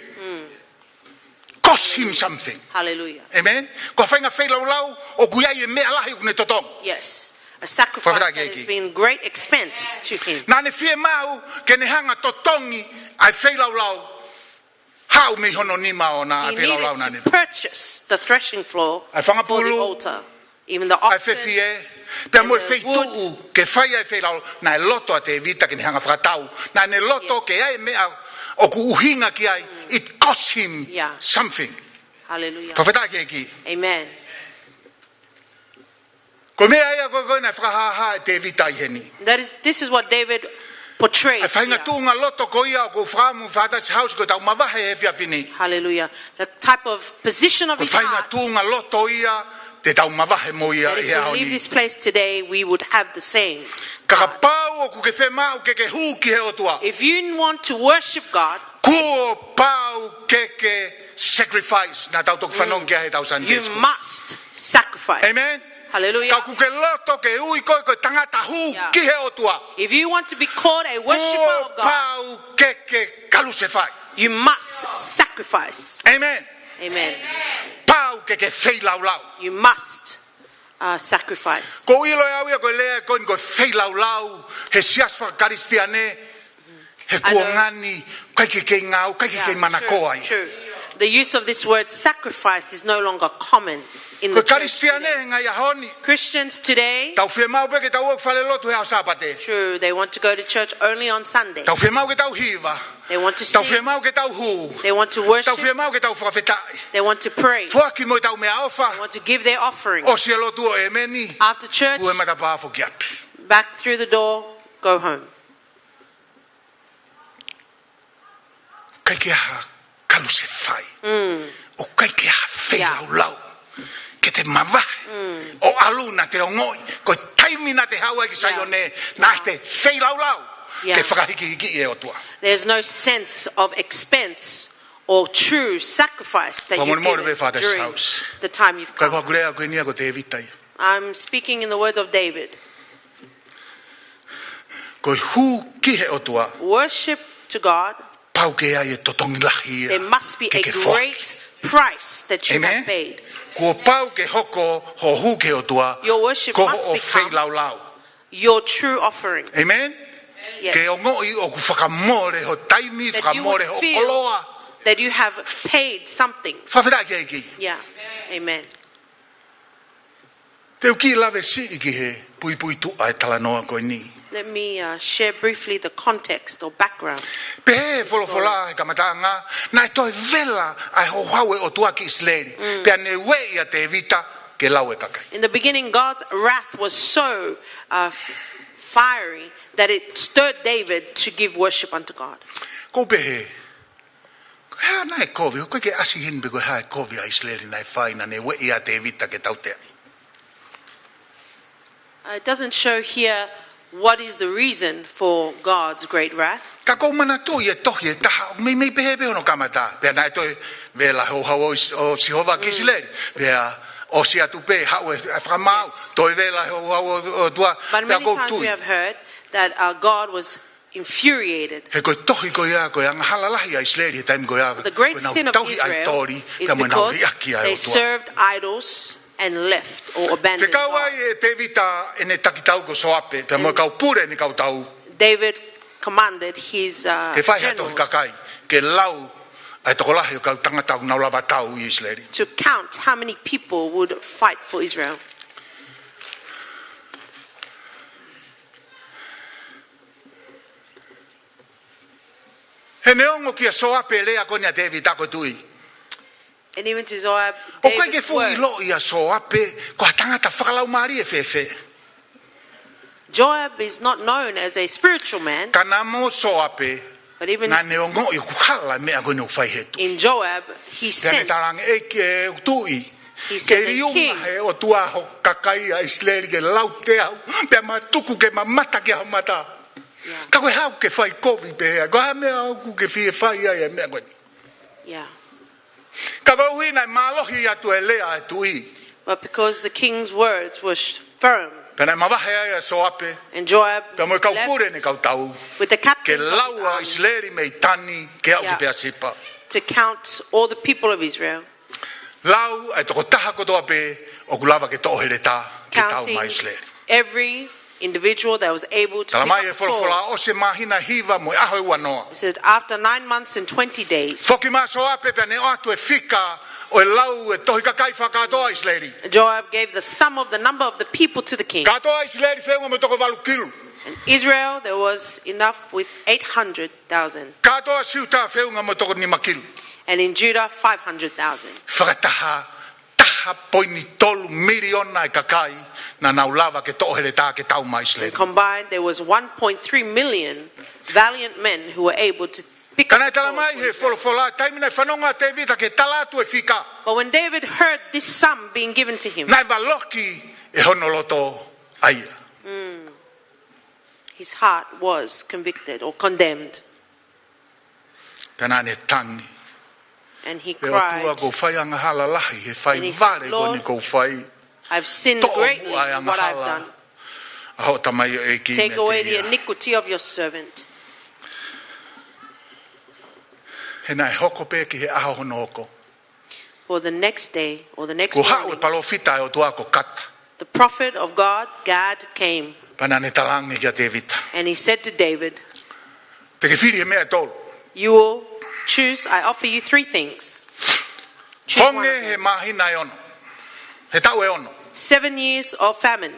Cost him something. Hallelujah. Amen. Ko e faʻahinga feilaulau ʻoku ʻi ai e meʻa lahi ʻoku ne totongi. Yes. A sacrifice Fakafetaʻi ki he ʻEiki. That has been great expense to him. Naʻa ne fiemaʻu ke ne hanga totongi ʻa e feilaulau. Haʻu mei hono nima ʻoʻona ʻa e feilaulau naʻa ne. He needed to purchase the threshing floor for the altar. ʻA e fanga pulu. Even the oxen ʻA e fefie, pea mo e and the feituʻu wood. Ke fai ai e feilaulau, naʻe loto ʻa Tēvita ke ne hanga fakatau. Naʻa ne loto Yes. ke ʻi ai e meʻa ʻoku ʻuhinga ki ai, it cost him Yeah. something. Hallelujah. Fakafetaʻi ki he ʻEiki. Amen. Ko e meʻa ia ko ē naʻe fakahāhā ʻe Tēvita ʻi heni. That is, this is what David portrayed ʻA e faʻahinga here. Tuʻunga loto ko ia ʻoku ou fakaʻamu fakataha ʻi he ʻaho ko ē te tau mavahe he efiafi ni. Hallelujah. The type of position of Ko e his faʻahinga heart tuʻunga loto ia te tau mavahe mo ia that ʻi if he we ʻaho leave ni. This place today, we would have the same. Ka kapau ʻoku ke fiemaʻu ke ke hū ki he ʻOtua. If you want to worship God, Kuo pau ke ke sacrifice. Naʻa tau toki fanongo ki ai he tau Sunday you school. Must sacrifice. Amen. Hallelujah. Ka ʻoku ke loto ke ui koe ko e tangata hū Yeah. ki he ʻOtua. If you want to be called a worshiper Kuo of God, pau ke ke kalusefai. You must sacrifice. Amen. Amen. Pau ke ke feilaulau. You must, uh, sacrifice. Ko e ʻilo ʻe au ia ko e lea ko eni ko e feilaulau, he siasi fakakalisitiane, he I know. Kuonga ni, ʻikai ke kei ngāue, ʻikai ke Yeah, kei manako true, ai. True. The use of this word sacrifice is no longer common in Ko the e church Kalisitiane today. He ngaahi ʻaho ni. Christians today, Tau fiemaʻu pē ke tau ō ki falelotu he ʻaho Sāpate. True, they want to go to church only on Sunday. Tau fiemaʻu ke tau hiva. They want to Tau sing. Fiemaʻu ke tau hū. They want to Tau worship. Fiemaʻu ke tau fakafetaʻi. They want to pray. Foaki mo ʻetau meʻaʻofa. They want to give their offering. ʻOsi e lotu ʻo ʻēmeni. After church, Ue matapā foki ʻapi. Back through the door, go home. ʻIkai ke ʻi ai ha kalusefai. ʻOku ʻikai ke ʻi ai ha feilaulau. Ke te mavahe ʻo ʻalu naʻa te ongoʻi ko e taimi naʻa te haʻu ai ki Saione, naʻa te feilaulau. Yeah. Ke fakahikihiki e ʻOtua. There's no sense of expense or true sacrifice that you Fakamolemole give pē, Father during House. The time you've Ka ko come. haku lea ko eni ia ko Tēvita ia. I'm speaking in the words of David. Ko e hū ki he ʻOtua. Worship to God, Pau ke ʻi ai e totongi lahi ia. there must be Ke a ke foaki. Great price that you Amen. Have paid. Kuo pau ke hoko hoʻo hū ki he ʻOtua. Your worship Ko must hoʻo become feilaulau. Your true offering. Amen. Yes. Ke ongoʻi ʻoku fakamole ho taimi, That you fakamole would ho feel koloa. That you have paid something. Fakafetaʻi ki he ʻEiki. Yeah. Amen. Te u kiʻi lave siʻi ki he puipuituʻa e talanoa ko eni. Let me uh, share briefly the context or background. Pehē he folofola he kamataʻanga, naʻe toe vela ʻa e houhau e ʻOtua ki ʻIsileli. Pea ne ueʻi ʻa Tēvita ke lau e kakai. In the beginning, God's wrath was so uh, f- fiery that it stirred David to give worship unto God. Ko u pehē, ko e hā naʻe kovi, ko e ke ʻasi heni pe ko e hā e kovi ʻa ʻIsileli naʻe fai naʻa ne ueʻi ʻa Tēvita ke tauteaʻi. Uh, it doesn't show here what is the reason for God's great wrath. Ka ko u manatuʻi e tohi ʻe taha, meimei pehē pē hono kamata. Pea naʻe toe vela houhau ʻo Is-, ʻo Sihova ki ʻIsileli. Pea ʻosi atu pē, haʻu e fakamaau, toe vela houhau ʻo, ʻo e ʻOtua. But Pea many ko u times we tui. Have heard that uh, God was infuriated. He ko e tohi ko ia, ko e angahala lahi ʻa ʻIsileli he taimi ko ia, The great ko ʻenau sin of tauhi Israel ʻaitoli, is pea mo ʻenau because liʻaki ʻa e they ʻOtua. Served idols and left or abandoned Fekau God. Ai ʻe Tēvita ʻene takitau ko Soape, pea mo e kau pule ʻene kau tau. David commanded his uh, Ke fai ha tohi generals kakai, ke lau ʻa e tokolahi ʻo e kau tangata ʻoku nau lava tau ʻi ʻIsileli. To count how many people would fight for Israel. He neongo kia Soape lea ko eni ʻa Tēvita ko e tuʻi. And even to Joab, ʻOku ʻikai ke David's fuʻu words. Ilo ia Soape, ko ha tangata fakalaumālie fēfē. Joab is not known as a spiritual man, Ka naʻa mo Soape, but even naʻa ne ongoʻi ʻoku hala e meʻa ko eni ʻoku fai he tuʻi. In Joab, he Pea ne sent talaange ʻEiki e tuʻi. He said, Ke "The liunga king." He ʻOtua ho kakai ʻa ʻIsileli ke lau te au, pea ma tuku ke mamata ki ho mata. Yeah. Ka ko e hā ʻoku ke fai kovi pehē, ko e hā e meʻa ʻoku ke fie fai ai e meʻa ko eni. Yeah. Ka koeʻuhi naʻe mālohi atu e lea e tuʻi. But because the king's words were sh- firm, Pea naʻe mavahe ai ʻa Soape, and Joab pea mo e kau left pule ʻene kau tau, with the ke captains of lau his ʻa army ʻIsileli mei Tani, ke aʻu Yeah. ki Peasipa. To count all the people of Israel. Lau ʻa e tokotaha kotoa pē ʻoku lava ke toʻo heletā, ke tau Counting mai ʻIsileli. Every individual that was able to pick Tala up mai the e sword. Folofola ʻosi e māhina ʻe hiva mo e ʻaho ʻe uanoa. He said, after nine months and twenty days, Foki mai ʻa Soape pea ne ʻoatu e fika ʻo e lau e tohi kakai fakakātoa ʻa ʻIsileli. Joab gave the sum of the number of the people to the king. Kātoa ʻIsileli feʻunga mo e toko valu kilu. In Israel, there was enough with eight hundred thousand. Kātoa Siuta feʻunga mo e toko nima kilu. And in Judah, five hundred thousand. Fakataha, taha poini tolu miliona e kakai naʻa nau lava ke toʻo heletā ke tau mai And ʻIsileli. Combined, there was one point three million valiant men who were able to pick Ka up naʻe the tala sword mai for he Israel. Folofola, taimi naʻe fanongo ʻa Tēvita ke tala atu e fika, But when David heard this sum being given to him, naʻe valoki ʻe hono loto ʻa ia. His heart was convicted or condemned. Pea naʻa ne tangi. And he ʻE ʻOtua, cried, ʻoku ou fai angahala lahi he fai And he vale said, ko eni "Lord, ʻoku ou fai. I've sinned Toʻo greatly muʻa e in what I've angahala done. ʻa hoʻo tamaioʻeiki Take away the meiate ia." Iniquity of your servant. He naʻe hoko pē ki he ʻaho hono hoko, For the next day, or the next kuo haʻu e morning, palōfita ʻa e ʻOtua ko Kata. The prophet of God, Gad, came, Pea naʻa ne talaange kia Tēvita, and he said to David, "Te ke fili he meʻa ʻe tolu. "You will choose, I offer you three things. Choose one of Honge he them. māhina ʻe ono, he taʻu ʻe ono. Seven years of famine.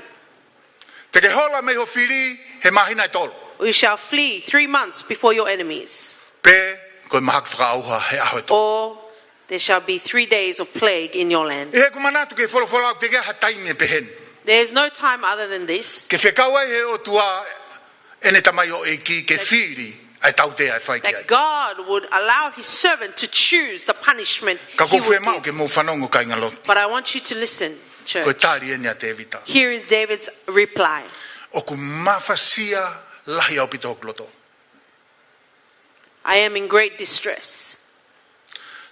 Te ke hola mei ho fili he māhina ʻe tolu. We shall flee three months before your enemies." Pe ko e mahaki fakaʻauha he ʻaho ʻe tolu. Or there shall be three days of plague in your land. ʻE, ʻoku ou manatu ki he folofola ʻoku teʻeki ai ha taimi ʻe pehē ni. There is no time other than this. Ke fekau ai he ʻOtua ʻene tamaioʻeiki ke fili ʻa e tautea ʻe fai ki ai. That God would allow his servant to choose the punishment he would give. Ka ʻoku ou fie maʻu ke mou fanongo kāinga lotu. But I want you to listen, church. Ko e tali eni ʻa Tēvita. Here is David's reply. ʻOku mafasia lahi ʻaupito hoku loto. I am in great distress.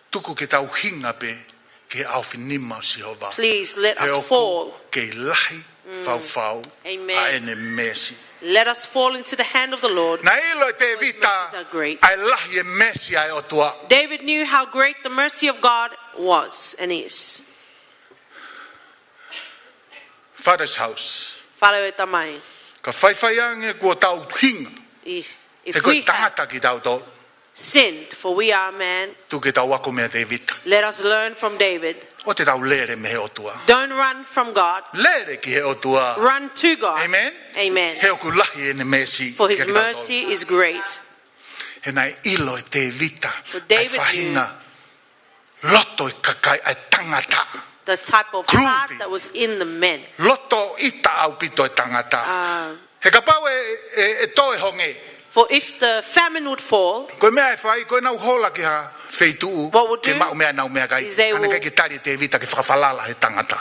Tuku ke tau hinga pē ki he ʻaofinima ʻo Sihova. Please let us fall. He ʻoku kei lahi fau fau ʻa ʻene meesi. Amen. Let us fall into the hand of the Lord. Naʻe ʻilo ʻe Tēvita ʻa e lahi e meesi ʻa e ʻOtua. David knew how great the mercy of God was and is. Father's house. Fale ʻo e tamai. Ka faifai ange kuo tau hinga. If, if we have sinned, he ko e tangata kitautolu, for we are man, tuku ke tau ako meia Tēvita. Let us learn from David. ʻOua te tau lele mei he ʻOtua. Don't run from God. Lele ki he ʻOtua. Run to God. Amen? Amen. He ʻoku lahi ʻene meesi kiate kitautolu. For his mercy is great. He naʻe ʻilo ʻe Tēvita ʻa e faʻahinga loto ʻo e kakai, ʻa e tangata. The type of heart that was in the men. Cruelty. Loto ʻita ʻaupito e tangata. Ah. He kapau ʻe, ʻe, ʻe tō e honge. For if the famine would fall, ko e meʻa ʻe fai, ko ʻenau hola ki ha feituʻu ke maʻu meʻa ʻenau meʻakai. What would do is they will flee to another place. Ka naʻe ʻikai ke tali ʻe Tēvita ke fakafalala he tangata.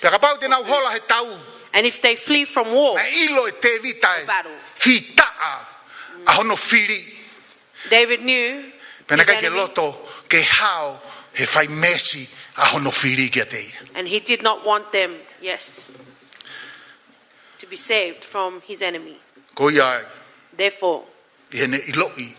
Pea kapau te nau hola he tau. And if they flee from war, naʻe ʻilo ʻe Tēvita ʻa e fītaʻa ʻa hono fili. David knew his enemy. Pea naʻe ʻikai ke loto ke hao he fai meesi ʻa hono fili kiate ia. And he did not want them, yes, to be saved from his enemy. Ko ia ai. Therefore, ʻi heʻene ʻiloʻi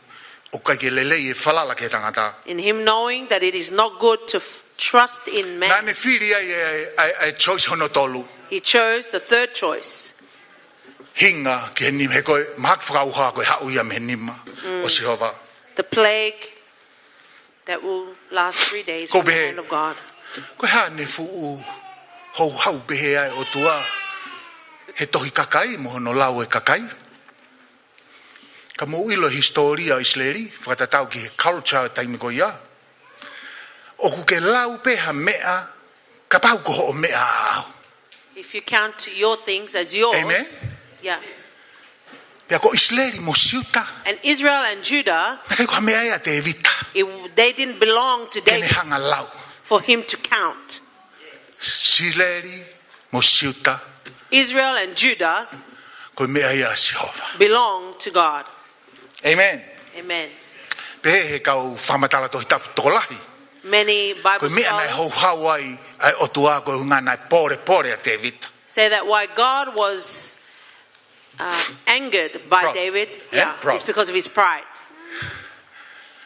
ʻoku ʻikai ke lelei e falala ki he tangata, in him knowing that it is not good to f-, trust in man, naʻa ne fili ai ʻa e, ʻa e, ʻa e choice hono tolu. He chose the third choice. Hinga ki he nima, he ko e mahaki fakaʻauha ko e haʻu ia mei he nima ʻo Sihova. The plague that will last three days from the hand of God. Ko e hā ʻene fuʻu houhau pehē ai ʻOtua he tohi kakai mo hono lau e kakai? Ka mou ʻilo e hisitōlia ʻo ʻIsileli, fakatatau ki he culture taimi ko ia. ʻOku ke lau pē ha meʻa, kapau ko hoʻo meʻa ʻaʻau. If you count your things as yours, amen? Yeah. Pea ko ʻIsileli mo Siuta, and Israel and Judah, naʻe ʻikai ko ha meʻa ia ʻa Tēvita, it, they didn't belong to David, ke ne hanga lau, for him to count. ʻIsileli mo Siuta, Israel and Judah, ko e meʻa ia ʻa Sihova, belong to God. Amen. Amen. Pehē he kau fakamatala Tohi Tapu tokolahi, many Bible scholars, ko e meʻa naʻe houhau ai ʻa e ʻOtua ko e ʻuhinga naʻe pōlepole ʻa Tēvita. Say that why God was, uh, angered by David, proud, yeah, proud, is because of his pride.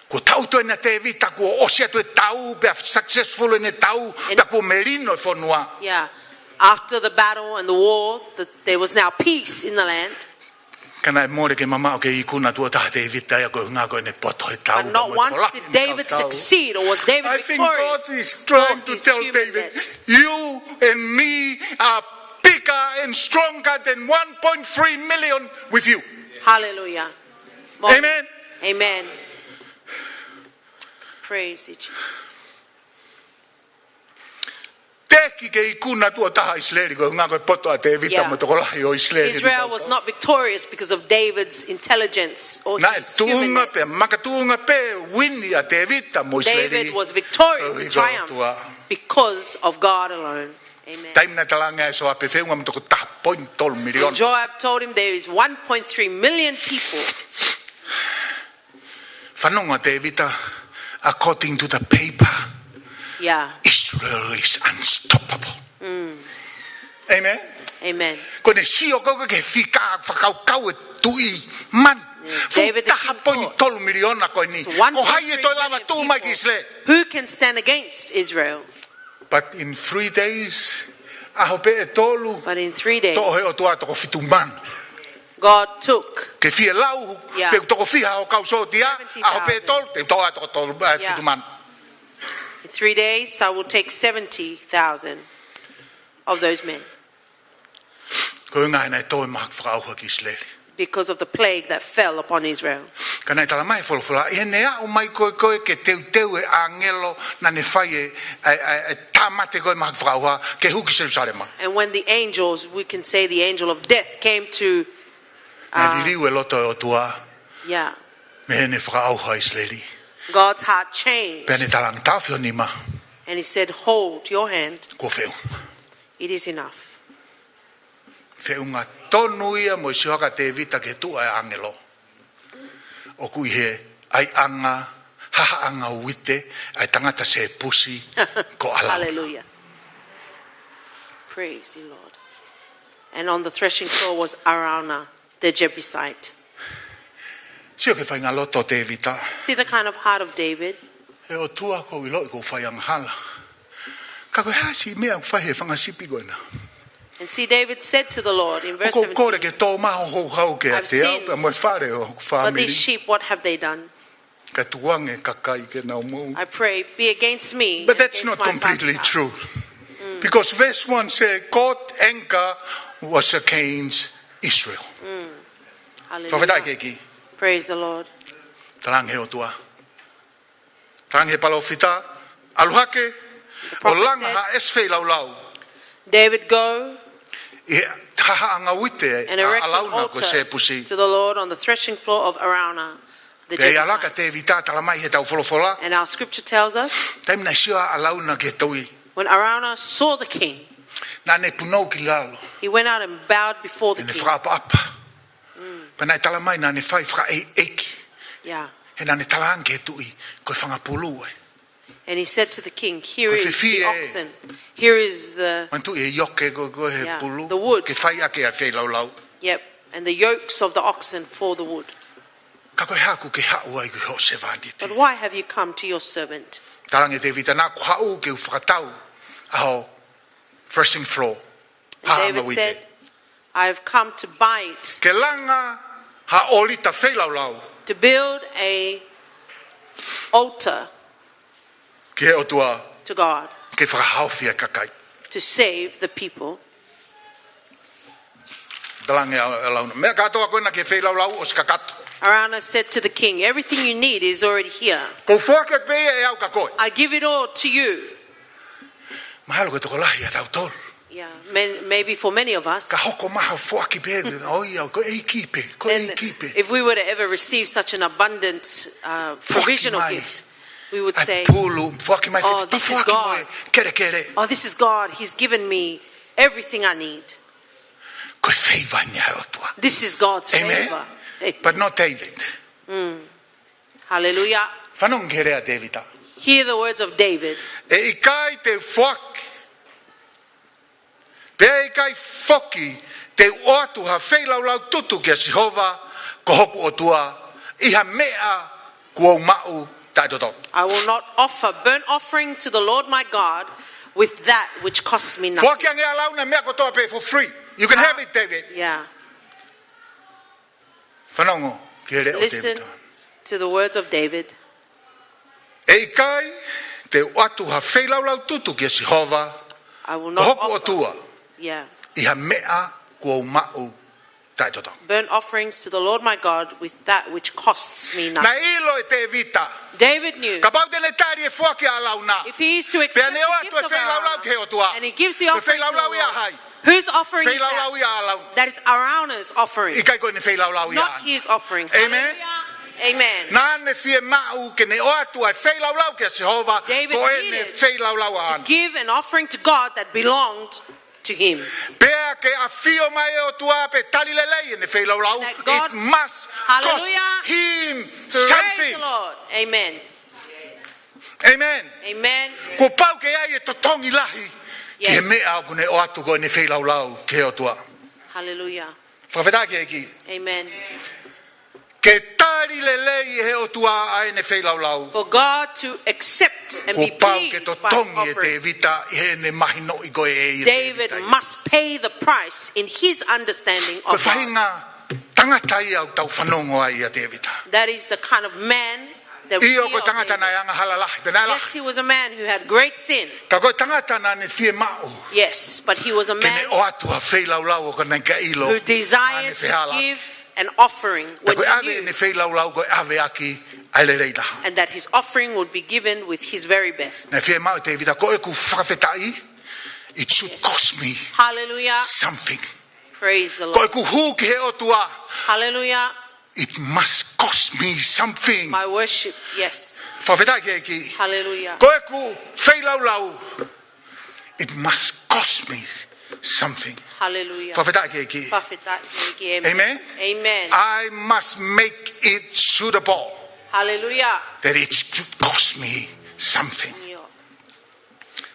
Kuo tau atu ʻena Tēvita, kuo ʻosi atu e tau, pea successful ʻene tau, pea kuo melino e fonua. Yeah. After the battle and the war, the, there was now peace in the land. Ka naʻe mole ke mamaʻo ke ikuna tuʻo taha ʻa Tēvita ia ko e ʻuhinga ko ʻene poto he tau. But not once did David succeed or was David victorious for his humanness. I think God is trying to tell David, you and me are bigger and stronger than one point three million with you. Hallelujah. Amen. Amen. Praise you, Jesus. Teʻeki ke ikuna tuʻo taha ʻIsileli ko e ʻuhinga ko e poto ʻa Tēvita, yeah, mo e tokolahi ʻo ʻIsileli. Israel was not victorious because of David's intelligence or his humanness. Naʻe tuʻunga pē, makatuʻunga pē uini ʻa Tēvita mo ʻIsileli, David was victorious, triumph, ko e ʻOtua, because of God alone. Amen. Taimi naʻe talaange ai ʻe Sioape feʻunga mo e toko taha poini tolu miliona. And Joab told him there is one point three million people. Fanongo Tēvita, according to the paper, yeah, Israel is unstoppable. Mm. Amen? Amen. Ko ʻene sio ko ē ki he fika fakakaukau e tuʻi manu. Yeah, David the king thought, fuʻu taha poini tolu miliona ko eni. It's one point three million people. Ko hai ʻe toe lava tuʻu mai ki ʻIsileli? Who can stand against Israel? But in three days, ʻaho pē ʻe tolu, but in three days, toʻo he ʻOtua toko fitu manu. God took, ke fie lau, yeah, pe toko fiha ʻo e kau sōtia, seventy thousand. ʻAho pē ʻe tolu, te u toʻo ʻa e toko tolu, eh, yeah, fitu manu. In three days, I will take seventy thousand of those men. Ko e ʻuhinga naʻe tō e mahaki fakaʻauha ki ʻIsileli. Because of the plague that fell upon Israel. Ka naʻe talamai he folofola, ʻi heʻene aʻu mai ko ē ko ē ke teuteu e ʻāngelo naʻa ne fai e, e, e, e tāmate ko ē mahaki fakaʻauha ke hū ki Selusalema. And when the angels, we can say the angel of death came to, Naʻe uh, liliu e loto ʻo e ʻOtua, yeah, mei heʻene fakaʻauha ʻa ʻIsileli. God's heart changed. Pea ne talaange, taʻofi ho nima. And he said, "Hold your hand. Kuo feʻunga. It is enough." Feʻunga tonu ia mo e sio hake ʻa Tēvita ki he tuʻa ʻa e ʻāngelo. ʻOku ʻi he ʻaiʻanga, hahaʻanga uite ʻa e tangata Sēpusi ko ʻAlauna. Hallelujah. Praise the Lord. And on the threshing floor was Araunah, the Jebusite. Sio ki he faʻahinga loto ʻo Tēvita. See the kind of heart of David. ʻE ʻOtua, ʻoku ou ʻiloʻi ʻoku ou fai angahala. Ka ko e hā siʻi meʻa ʻoku fai he fanga sipi ko ena? And see, David said to the Lord in verse seventeen, "ʻOku ou kole ke tō mai ho houhau kiate au, pea mo e fale ʻo hoku fāmili. I've sinned, but these sheep, what have they done? Ka tukuange e kakai ke nau moʻui." I pray, be against me and against my father's house. But that's not completely true. Because verse one said, "God's anger was against Israel." Hallelujah. Fakafetaʻi ki he ʻEiki. Praise the Lord. Talaange he ʻOtua. Talaange he palōfita, ʻalu hake, ʻo langa ha ʻesi feilaulau. The prophet said, "David, go ʻI he hahaʻanga uite ʻa ʻAlauna ko Sēpusi. And erect an altar to the Lord on the threshing floor of Araunah, the Jebusite." Pea ʻi he ʻalu hake ʻa Tēvita, talamai he ʻetau folofola. And our scripture tells us, Taimi naʻe sio ai ʻa ʻAlauna ki he tui, when Araunah saw the king, naʻa ne punou ki lalo. He went out and bowed before the king. Pea ne fakaʻapaʻapa. Pea naʻe talamai naʻa ne fai fakaʻeiʻeiki. Yeah. He naʻa ne talaange ki he tuʻi, ko e fanga pulu ē. And he said to the king, "Here is the oxen. Ko e fefie. Here is the," Manatuʻi e ioke ko ē, ko ē he pulu. Yeah, the wood. Ke fai ʻaki ʻa e feilaulau. Yep. And the yokes of the oxen for the wood. Ka ko e hā ʻoku ke haʻu ai ki hoʻo sevāniti? But why have you come to your servant? Talaange ʻe Tēvita, naʻa ku haʻu ke u fakatau ʻa hoʻo threshing floor. And David said, "I've come to buy it." Ke langa ha ʻōlita feilaulau. To build a altar. Ki he ʻOtua. To God. Ke fakahaofi ʻa e kakai. To save the people. Talaange ʻa ʻAlauna, meʻa kātoa ko ena ki he feilaulau ʻosi kakato. Araunah said to the king, "Everything you need is already here." Ko u foaki pē ia ʻe au kia koe. I give it all to you. Mahalo ko e tokolahi ʻiate kitautolu. Yeah, men, maybe for many of us, ka hoko mai ha foaki pē, ʻo ia, ko e ʻEiki pē, ko e ʻEiki pē. And if we were to ever receive such an abundant, uh, provisional gift, we would say, "Foaki mai, foaki mai, "Oh, this is God. Foaki mai, kelekele." Oh, this is God. He's given me everything I need." Ko e feiva eni ʻa e ʻOtua. This is God's favor. Amen? Amen. But not David. Mm. Hallelujah. Fanongo ki he lea ʻa Tēvita. Hear the words of David. ʻE ʻikai te u foaki, pea ʻe ʻikai foki te u ʻoatu ha feilaulau tutu kia Sihova ko hoku ʻOtua, ʻi ha meʻa kuo u maʻu taʻetotongi. I will not offer burnt offering to the Lord my God with that which costs me nothing. Foaki ange ʻe ʻAlauna e meʻa kotoa pē for free. You can have it, David. Yeah. Fanongo ki he lea ʻo Tēvita. Listen to the words of David. ʻE ʻikai te u ʻoatu ha feilaulau tutu kia Sihova, I will not offer, ko hoku ʻOtua, yeah, ʻi ha meʻa kuo u maʻu taʻetotongi. Burnt offerings to the Lord my God with that which costs me nothing. Naʻe ʻilo ʻe Tēvita, David knew, kapau te ne tali e foaki ʻa ʻAlauna, if he is to accept the gift of Araunah, pea ne ʻoatu e feilaulau ki he ʻOtua, and he gives the offering to the Lord, ko e feilaulau ia ʻa hai? Whose offering is that? Feilaulau ia ʻa ʻAlauna. That is Araunah's offering, ʻikai ko ʻene feilaulau ia ʻAlauna. Not his offering. Amen? Hallelujah. Amen. Naʻa ne fiemaʻu ke ne ʻoatu ʻa e feilaulau kia Sihova, ko ʻene feilaulau ʻaʻana. David needed to give an offering to God that belonged to him. Pea ke ʻafio mai e ʻOtua pe tali lelei ʻene feilaulau, that God, it must cost him something. Hallelujah. Praise the Lord. Amen. Amen. Amen. Kuo pau ke ʻi ai e totongi lahi ki he, yes, meʻa ʻoku ne ʻoatu ko ʻene feilaulau ki he ʻOtua. Hallelujah. Fakafetaʻi ki he ʻEiki. Amen. Ke tali lelei ʻe he ʻOtua ʻa ʻene feilaulau, for God to accept and be pleased by the offering, kuo pau ke totongi ʻe Tēvita ʻi heʻene mahinoʻi ko ē ʻe ia ʻa Tēvita ia. David must pay the price in his understanding of God. Ko e faʻahinga tangata ia ʻoku tau fanongo ai ʻia Tēvita. That is the kind of man that we are, David. ʻIo, ko e tangata naʻe angahala lahi, pea naʻe lahi. Yes, he was a man who had great sin. Ka ko e tangata naʻa ne fiemaʻu, yes, but he was a man, ke ne ʻoatu ha feilaulau ʻo ka naʻe ʻikai ʻilo, who desired to give, ʻa ʻene fehālaaki. an offering Pea when ko e ʻave he knew, ʻene feilaulau ko e ʻave ʻaki ʻa e lelei taha. and that his offering would be given with his very best. Naʻe fiemaʻu ʻe Tēvita, ko ʻeku fakafetaʻi, it should cost me Hallelujah. Something. Praise the Ko Lord. ʻeku hū ki he ʻOtua, Hallelujah. it must cost me something. My worship, yes. Fakafetaʻi ki he ʻEiki. Hallelujah. Ko ʻeku feilaulau, it must cost me something. Hallelujah. Fakafetaʻi ki he ʻEiki. Fakafetaʻi ki he ʻEiki. Amen. Amen? Amen. I must make it suitable Hallelujah. that it should cost me something. ʻIo.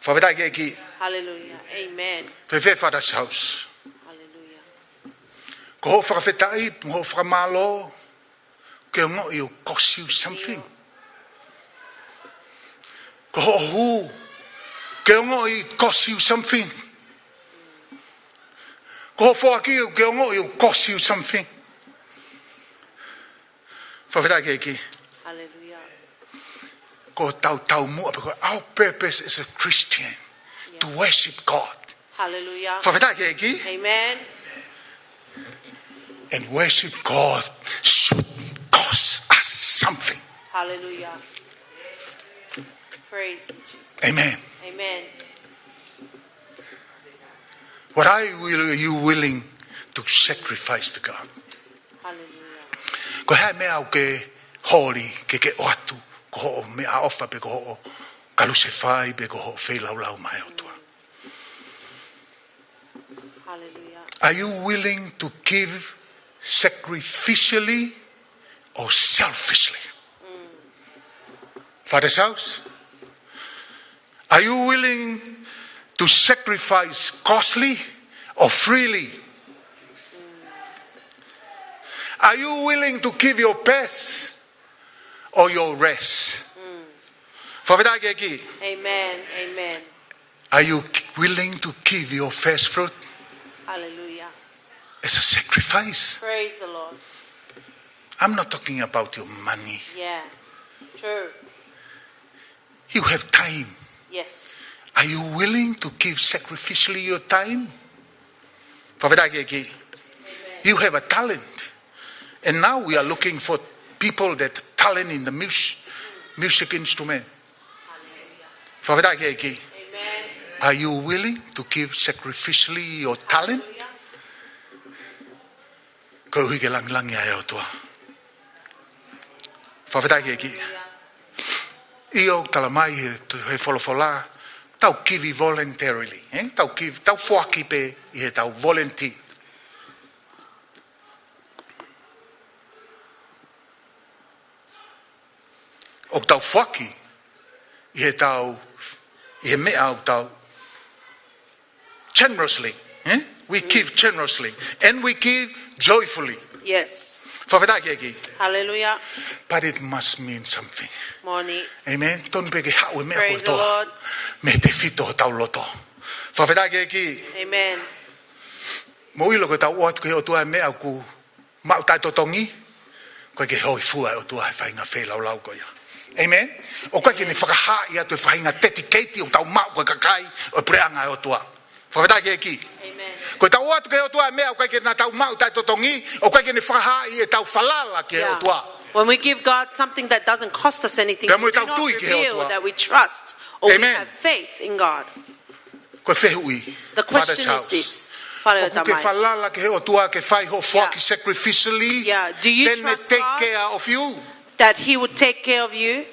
Fakafetaʻi ki he ʻEiki. Hallelujah. Amen. Fēfē Father's House. Hallelujah. Ko hoʻo fakafetaʻi, ko hoʻo fakamālō, ke ongoʻi ʻoku cost you something. Ko hoʻo hū, ke ongoʻi it cost you something. Ko hoʻo foaki, ke ongoʻi ʻoku cost you something. Fakafetaʻi ki he ʻEiki. Hallelujah. Ko ʻetau taumuʻa, because our purpose as a Christian, to worship God. Hallelujah. Fakafetaʻi ki he ʻEiki. Amen. And worship God should cost us something. Hallelujah. Praise you, Jesus. Amen. Amen. What are you, will, you willing to sacrifice to God? Hallelujah. Ko e hā e meʻa ʻoku ke holi ke ke ʻoatu, ko hoʻo meʻaʻofa pe ko hoʻo kalusefai pe ko hoʻo feilaulau maʻa e ʻOtua? Hallelujah. Are you willing to give sacrificially or selfishly? Father's House, are you willing to sacrifice costly or freely? Are you willing to give your best or your rest? Fakafetaʻi ki he ʻEiki. Amen. Amen. Are you willing to give your first fruit Hallelujah. as a sacrifice? Praise the Lord. I'm not talking about your money. Yeah. True. You have time. Yes. Are you willing to give sacrificially your time? Fakafetaʻi ki he ʻEiki. You have a talent. And now we are looking for people that talent in the mus- music instrument. Fakafetaʻi ki he ʻEiki. Amen. Are you willing to give sacrificially your talent? Koeʻuhi ke langilangiʻia ʻa e ʻOtua. Fakafetaʻi ki he ʻEiki. ʻIo, talamai he, he folofola, tau give voluntarily, eh? Tau give, tau foaki pē ʻi heʻetau volunteer. ʻOku tau foaki ʻi heʻetau, ʻi he meʻa ʻoku tau generously, eh? We give generously and we give joyfully. Yes. Fakafetaʻi ki he ʻEiki. Hallelujah. But it must mean something. Moʻoni. Amen. Tonu pē ke haʻu e meʻa Praise the kotoa Lord. mei he tefito hotau loto. Fakafetaʻi ki he ʻEiki. Amen. Mou ʻilo ko ʻetau ʻoatu ki he ʻOtua e meʻa ʻoku maʻu taʻetotongi, ʻoku ʻikai ke hōifua e ʻOtua he faʻahinga feilaulau ko ia. Amen. ʻOku ʻikai ke ne fakahaaʻi atu e faʻahinga dedicate ʻoku tau maʻu ko e kakai ʻo e puleʻanga ʻo e ʻOtua. Fakafetaʻi ki he ʻEiki. Amen. Ko ʻetau ʻoatu ki he ʻOtua e meʻa ʻoku ʻikai ke ne tau maʻu taʻetotongi, ʻoku ʻikai ke ne fakahaaʻi ʻetau falala ki he Yeah. ʻOtua. When we give God something that doesn't cost us anything, Pea we mo ʻetau do not tui ki he reveal ʻOtua. that we trust or we Amen. have faith in God. Ko e fehuʻi. The Father's question is house. This, Father ʻOku ke Tamai. falala ki he ʻOtua ke fai hoʻo foaki Yeah. sacrificially, Yeah. Do you then they trust take God care of you. That He would take care of you?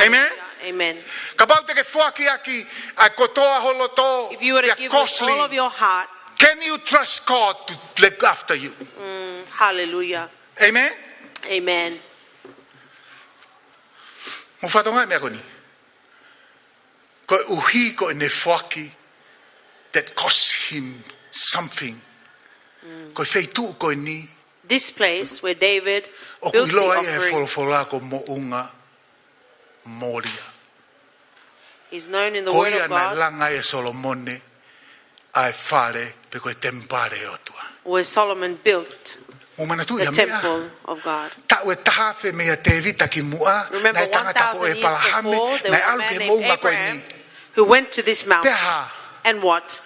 Amen. Amen. Kapau te ke foaki ʻaki ʻa e kotoa ho loto, If you were to pea give with costly, all of your heart, can you trust God to look after you? mm, hallelujah. Amen. Amen. Mou fakatokangaʻi e meʻa ko eni. Koeʻuhi ko ʻene foaki that cost him something. Ko e feituʻu ko eni, This place where David ʻoku built the ʻiloa ia he offering folofola ko Moʻunga Molia. is known in the Ko word ia of naʻe God. langa ai ʻe Solomone ʻa e fale pe ko e temipale ʻo e ʻOtua. Where Solomon built Mou manatuʻi the ha meʻa. Temple of God. Taʻu ʻe taha afe meiate Tēvita ki muʻa, Remember, naʻe tangata ko one thousand years before, ʻEpalahame, there naʻe was a ʻalu ki man he named moʻunga ko Abraham eni. Who went to this mountain. Pea hā, And what?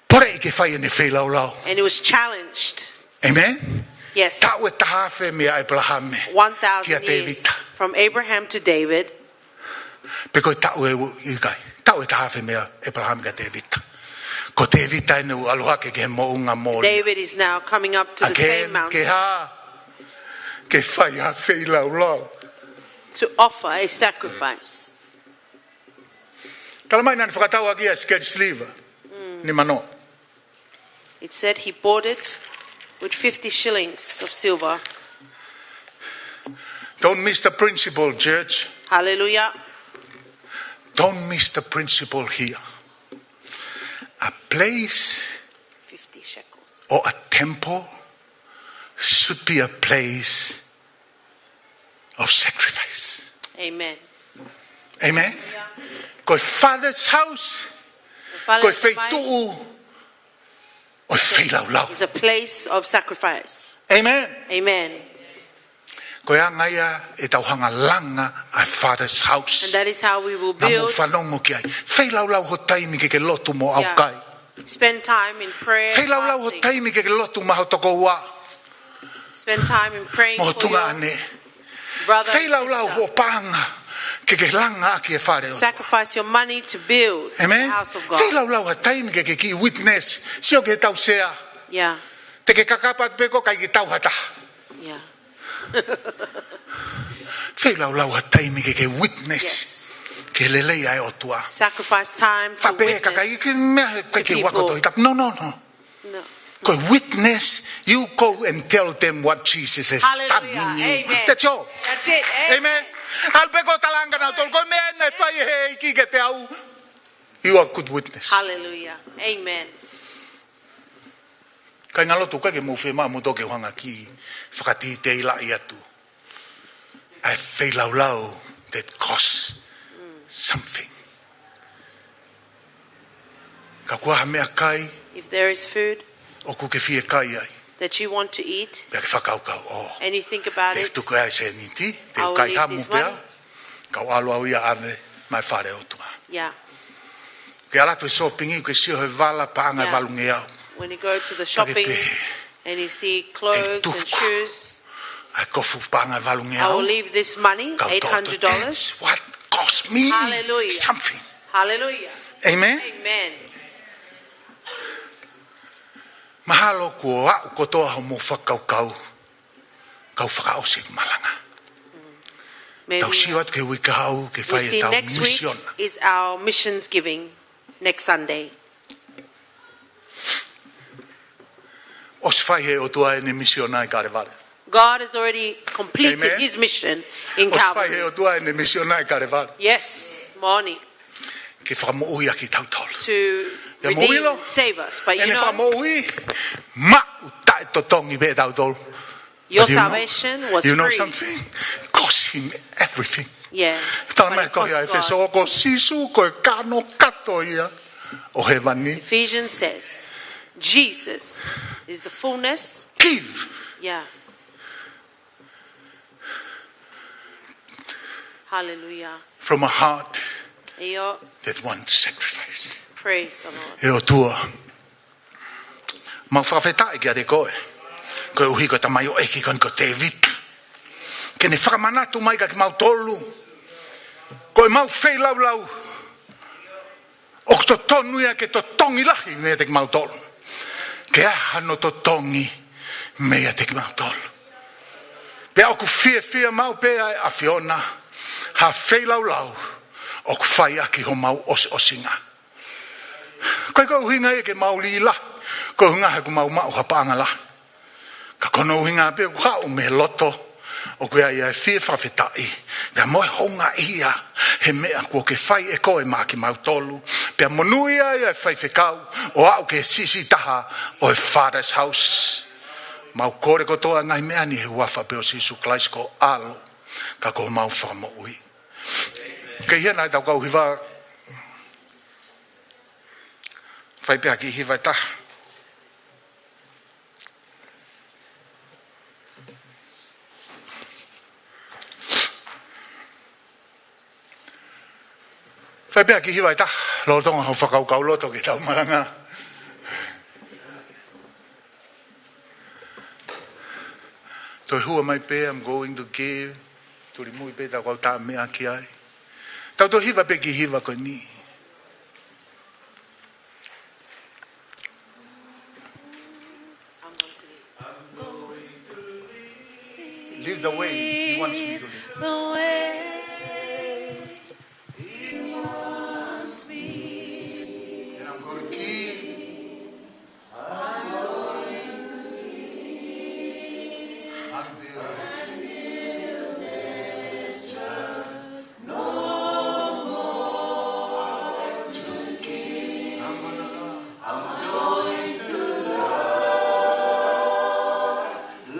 poleʻi ke fai ʻene feilaulau. And he was challenged. Amen. Yes. Taʻu ʻe taha afe meia ʻĒpalahame kia Tēvita. One thousand years from Abraham to David. Pe ko e taʻu ʻe ua, ʻikai. Taʻu ʻe taha afe meia ʻĒpalahame kia Tēvita. Ko Tēvita eni ʻoku ʻalu hake ki he moʻunga Mōlia. David is now coming up to the same mountain. Again, ke hā? Ke fai ha feilaulau. To offer a sacrifice. Tala mai naʻa ne fakatau ʻaki ʻa e sikeli siliva. Mm. Nima noa. It said he bought it with fifty shillings of silver. Don't miss the principle, church. Hallelujah. Don't miss the principle here. A place fifty shekels. Or a temple should be a place of sacrifice. Amen. Amen. Ko e Father's house, ko e feituʻu ʻo e feilaulau. Is a place of sacrifice. Amen. Amen. Ko e anga ia ʻetau hanga langa ʻa e Father's house. And that is how we will build. Naʻa mou fanongo ki ai. Feilaulau ho taimi ke ke lotu mo ʻaukai. Yeah. Spend time in prayer, fasting. Feilaulau ho taimi ke ke lotu maʻa ho tokoua. Spend time in praying for your brother and sister. Mo ho tuongaʻane. Feilaulau ho paʻanga ke ke langa ʻaki e fale ʻo e ʻOtua. Sacrifice your money to build the house of God. Amen. Feilaulau ha taimi ke ke kiʻi witness. Sio ki heʻetau sea. Yeah. Te ke kakapa atu pē ʻoku ʻikai ke tau ha taha. Yeah. Feilaulau ha taimi ke ke witness. Yes. Ki he lelei ʻa e ʻOtua. Sacrifice time to witness. Faʻa pehē ʻe he kakai, ko e meʻa ʻoku ʻikai ke u ako Tohi Tapu. No, no, no. No. Ko e witness, you go and tell them what Jesus has done in you. Hallelujah. Amen. That's all. That's it. Amen. Amen. ʻAlu pē koe ʻo talaange kia nautolu, ko e meʻa eni naʻe fai ʻe he ʻEiki kiate au. You are a good witness. Hallelujah. Amen. Kāinga lotu, ʻikai ke mou fiemaʻu moutolu ke u hanga ʻo kiʻi fakadetail atu ʻa e feilaulau that costs something. Ka ʻoku ʻi ai ha meʻakai, if there is food ʻoku ke fie kai ai, that you want to eat, pea ke fakakaukau, oh, and you think about it, te u tuku ʻa e sēniti, te u kai hamu pē au, I will leave this money. Kau ʻalu au ia ʻo ʻave maʻa e fale ʻo e ʻOtua. Yeah. Ke ʻalu atu he shopping, ke sio he vala paʻanga ʻe valungeau. Yeah. When you go to the shopping and you see clothes and shoes, ka ke pehē, te u tuku ʻa e kofu paʻanga ʻe valungeau. I will leave this money, eight hundred dollars. Kau toʻo ʻeku tithe. What cost me something? Hallelujah. Hallelujah. Amen? Amen. Mahalo kuo aʻu kotoa hoʻomou fakakaukau, kau fakaʻosi ʻeku malanga. Maybe, uh, tau sio atu ki he uike kahaʻu ke fai ʻetau misiona. We see next week is our missions giving, next Sunday. ʻOsi fai ʻe he ʻOtua ʻene misiona ʻi Kalevale. God has already completed his mission in Calvary. Amen. ʻOsi fai ʻe he ʻOtua ʻene misiona ʻi Kalevale. Yes, moʻoni. Ke fakamoʻui ʻaki kitautolu. To redeem and save us. Pea mou ʻilo, ʻene fakamoʻui, maʻu taʻetotongi pē ʻe tautolu. But you know, you know something? Your salvation was free. Cost him everything. Yeah. But it cost God. Tala mai ʻe he tohi ʻa ʻEfesō, ko Sīsū ko e kanokato ia ʻo hēvani. Ephesians says, Jesus is the fullness. Give. Yeah. Hallelujah. From a heart, ʻio, that wants sacrifice. Praise the Lord. ʻE ʻOtua, mau fakafetaʻi kiate koe, koeʻuhi ko e tamaioʻeiki ko eni ko Tēvita, ke ne fakamanatu mai kiate kimautolu, ko ʻemau feilaulau ʻoku totonu ia ke totongi lahi meiate kimautolu. Ke ʻi ai hano totongi meiate kimautolu. Pea ʻoku fiefia maʻu pē ʻa e ʻAfiona ha feilaulau ʻoku fai ʻaki homau ʻosiʻosinga. ʻIkai ko e ʻuhinga ia ke mau lī lahi, ko e ʻuhinga he ʻoku mau maʻu ha paʻanga lahi. Ka ko hono ʻuhinga pē ʻoku haʻu mei he loto ʻoku ʻi ai ʻa e fie fakafetaʻi, pea mo e houngaʻia he meʻa kuo ke fai ʻe koe maʻa kimautolu, pea monūʻia ai ʻa e faifekau ʻo aʻu ki he siʻisiʻi taha ʻo e Father's house. Mau kole kotoa e ngaahi meʻa ni he huafa pē ʻo Sīsū Kalaisi ko ho ʻAlo, ka ko homau Fakamoʻui. Kei hena ʻetau kau hiva. Fai pē ha kiʻi hiva ʻe taha. Fai pē ha kiʻi hiva ʻe taha, lolotonga hoʻo fakakaukau loto ki heʻetau malanga. Toe hua mai pē, I'm going to give. Tuli mui pē, tau kau tā meʻa ki ai. Tau toe hiva pē ki he hiva ko eni. Lead the way. He wants me to lead. The way. He wants me. And I'm gonna keep. I'm going to lead. Until. Until there's just no more to keep. I'm gonna love. I'm going to love.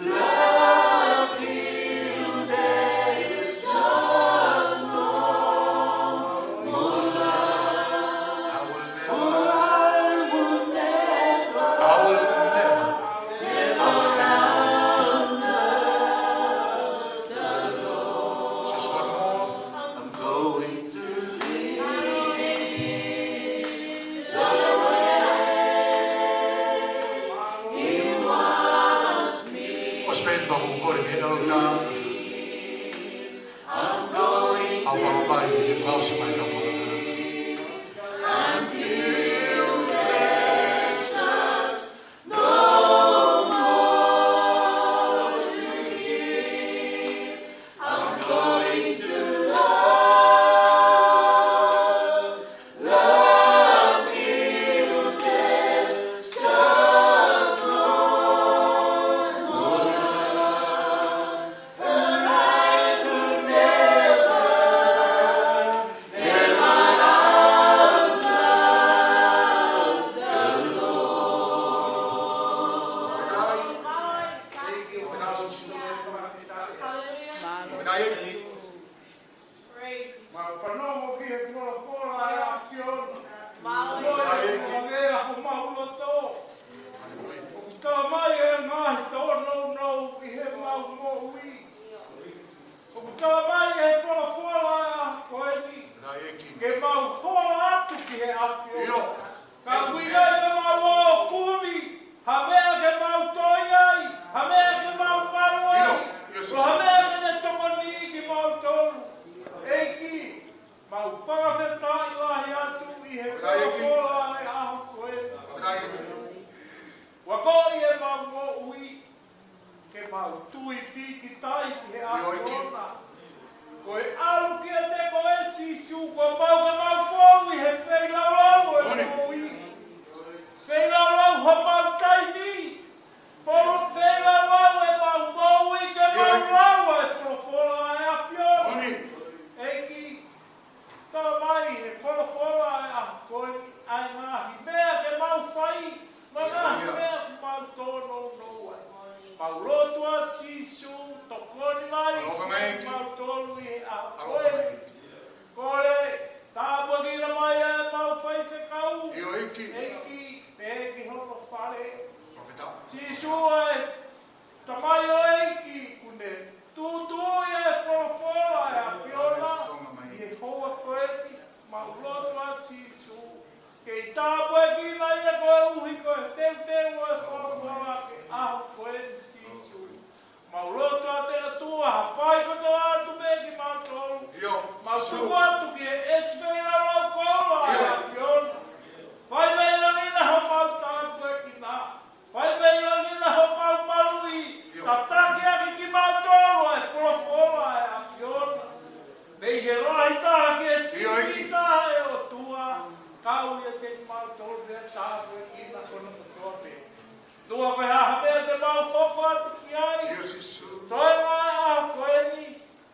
Love till there is just no more love. I will never, I will never, never have love. Just one more. I'm going to leave the way. He wants me. ʻOsi pē eni pea u kole ki he ʻelota. I'm going to leave. ʻOfa mai, ʻe fakaʻosi mai ka mola. Until there's just no more to give. I'm going to love, love till there's just no more love. And I could never, never outlove the Lord. Hallelujah. Praise. Mau fanongo ki he folofola ʻa e ʻAfiona. Mau. Mau ʻi he konga ko homau loto. ʻOku tala mai ʻe he ngaahi tōnounou ʻi heʻemau moʻui. ʻOku tala mai ʻe he folofola ʻa e ʻaho ko eni. Ke mau hola atu ki he ʻAfiona. ʻIo. Ka ʻoku ʻikai ke mau ō ʻo kumi ha meʻa ke mau toi ai, ha meʻa ke mau malu ai, ʻio, ʻio, ko ha meʻa ke ne tokoniʻi kimautolu. ʻEiki, mau fakafetaʻi lahi atu ʻi he folofola ʻa e ʻaho ko eni. Fakafetaʻi. ʻOku ʻi heʻemau moʻui ke mau tui pīkitai ki he ʻAfiona. Ko e ʻalu kiate koe Sīsū, kuo pau ke mau fou ʻi he feilaulau ʻo e moʻui. Feilaulau homau taimi. Polu feilaulau ʻemau moʻui ke mau lau ʻa e folofola ʻa e ʻAfiona. ʻEiki, tala mai he folofola ʻa e ʻaho ko eni ʻa e ngaahi meʻa ke mau fai, mo e ngaahi meʻa ke mau tōnounou ai. Mau lotu atu Sīsū, tokoni mai kimautolu ʻi he ʻaho ko eni. Kole, tāpuekina mai ʻemau faifekau. ʻEiki, pehē ki hono fale. Sīsū ʻa e Tamai ʻo e ʻEiki, ʻoku ne tūtuuʻi e folofola ʻa e ʻAfiona ʻi he houa ko eni, mau lotu atu Sīsū. Kei tāpuekina ia koeʻuhi ko e teuteu ʻo e folofola ki he ʻaho ko eni Sīsū. Mau lotu atu ʻe ʻOtua, fai kotoa atu meʻa kimautolu. Mau tuku atu ki he ʻEiki feilaulau koula ʻa e ʻAfiona. Fai meʻa ʻi langi na homau tāpuekina. Fai meʻa ʻi langi na homau maluʻi, tataki ʻaki kimautolu ʻa e folofola ʻa e ʻAfiona. Mei he lahi taha ki he siʻisiʻi taha ʻe ʻOtua, kau ʻiate kimautolu pea tāpuekina kotoa pē. ʻOtua, ko e hā ha meʻa te mau hoko atu ki ai, toe ʻi he ʻaho ko eni,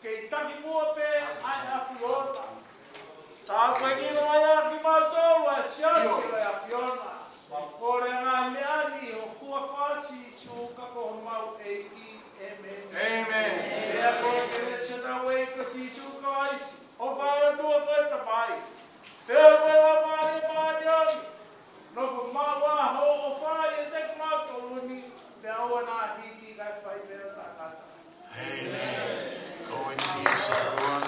kei taki muʻa pē ʻa e ʻAfiona. Tāpuekina mai ʻa kimautolu ʻa e siasi ʻo e ʻAfiona. Mau kole ʻa e ngaahi meʻa ni ʻi ho huafa Sīsū ko homau ʻEiki. ʻĒmeni. Pea ko e kelesi ʻa hotau ʻEiki ko Sīsū Kalaisi, ʻofa ʻa e ʻOtua ko e Tamai, feohi ʻa e Laumālie Māʻoniʻoni, nofo maʻu ʻa hoʻo ʻofa ʻiate kimautolu ni, pea ʻoua naʻa hiki kae fai pē ʻo taʻengata. Amen. Go in peace, everyone.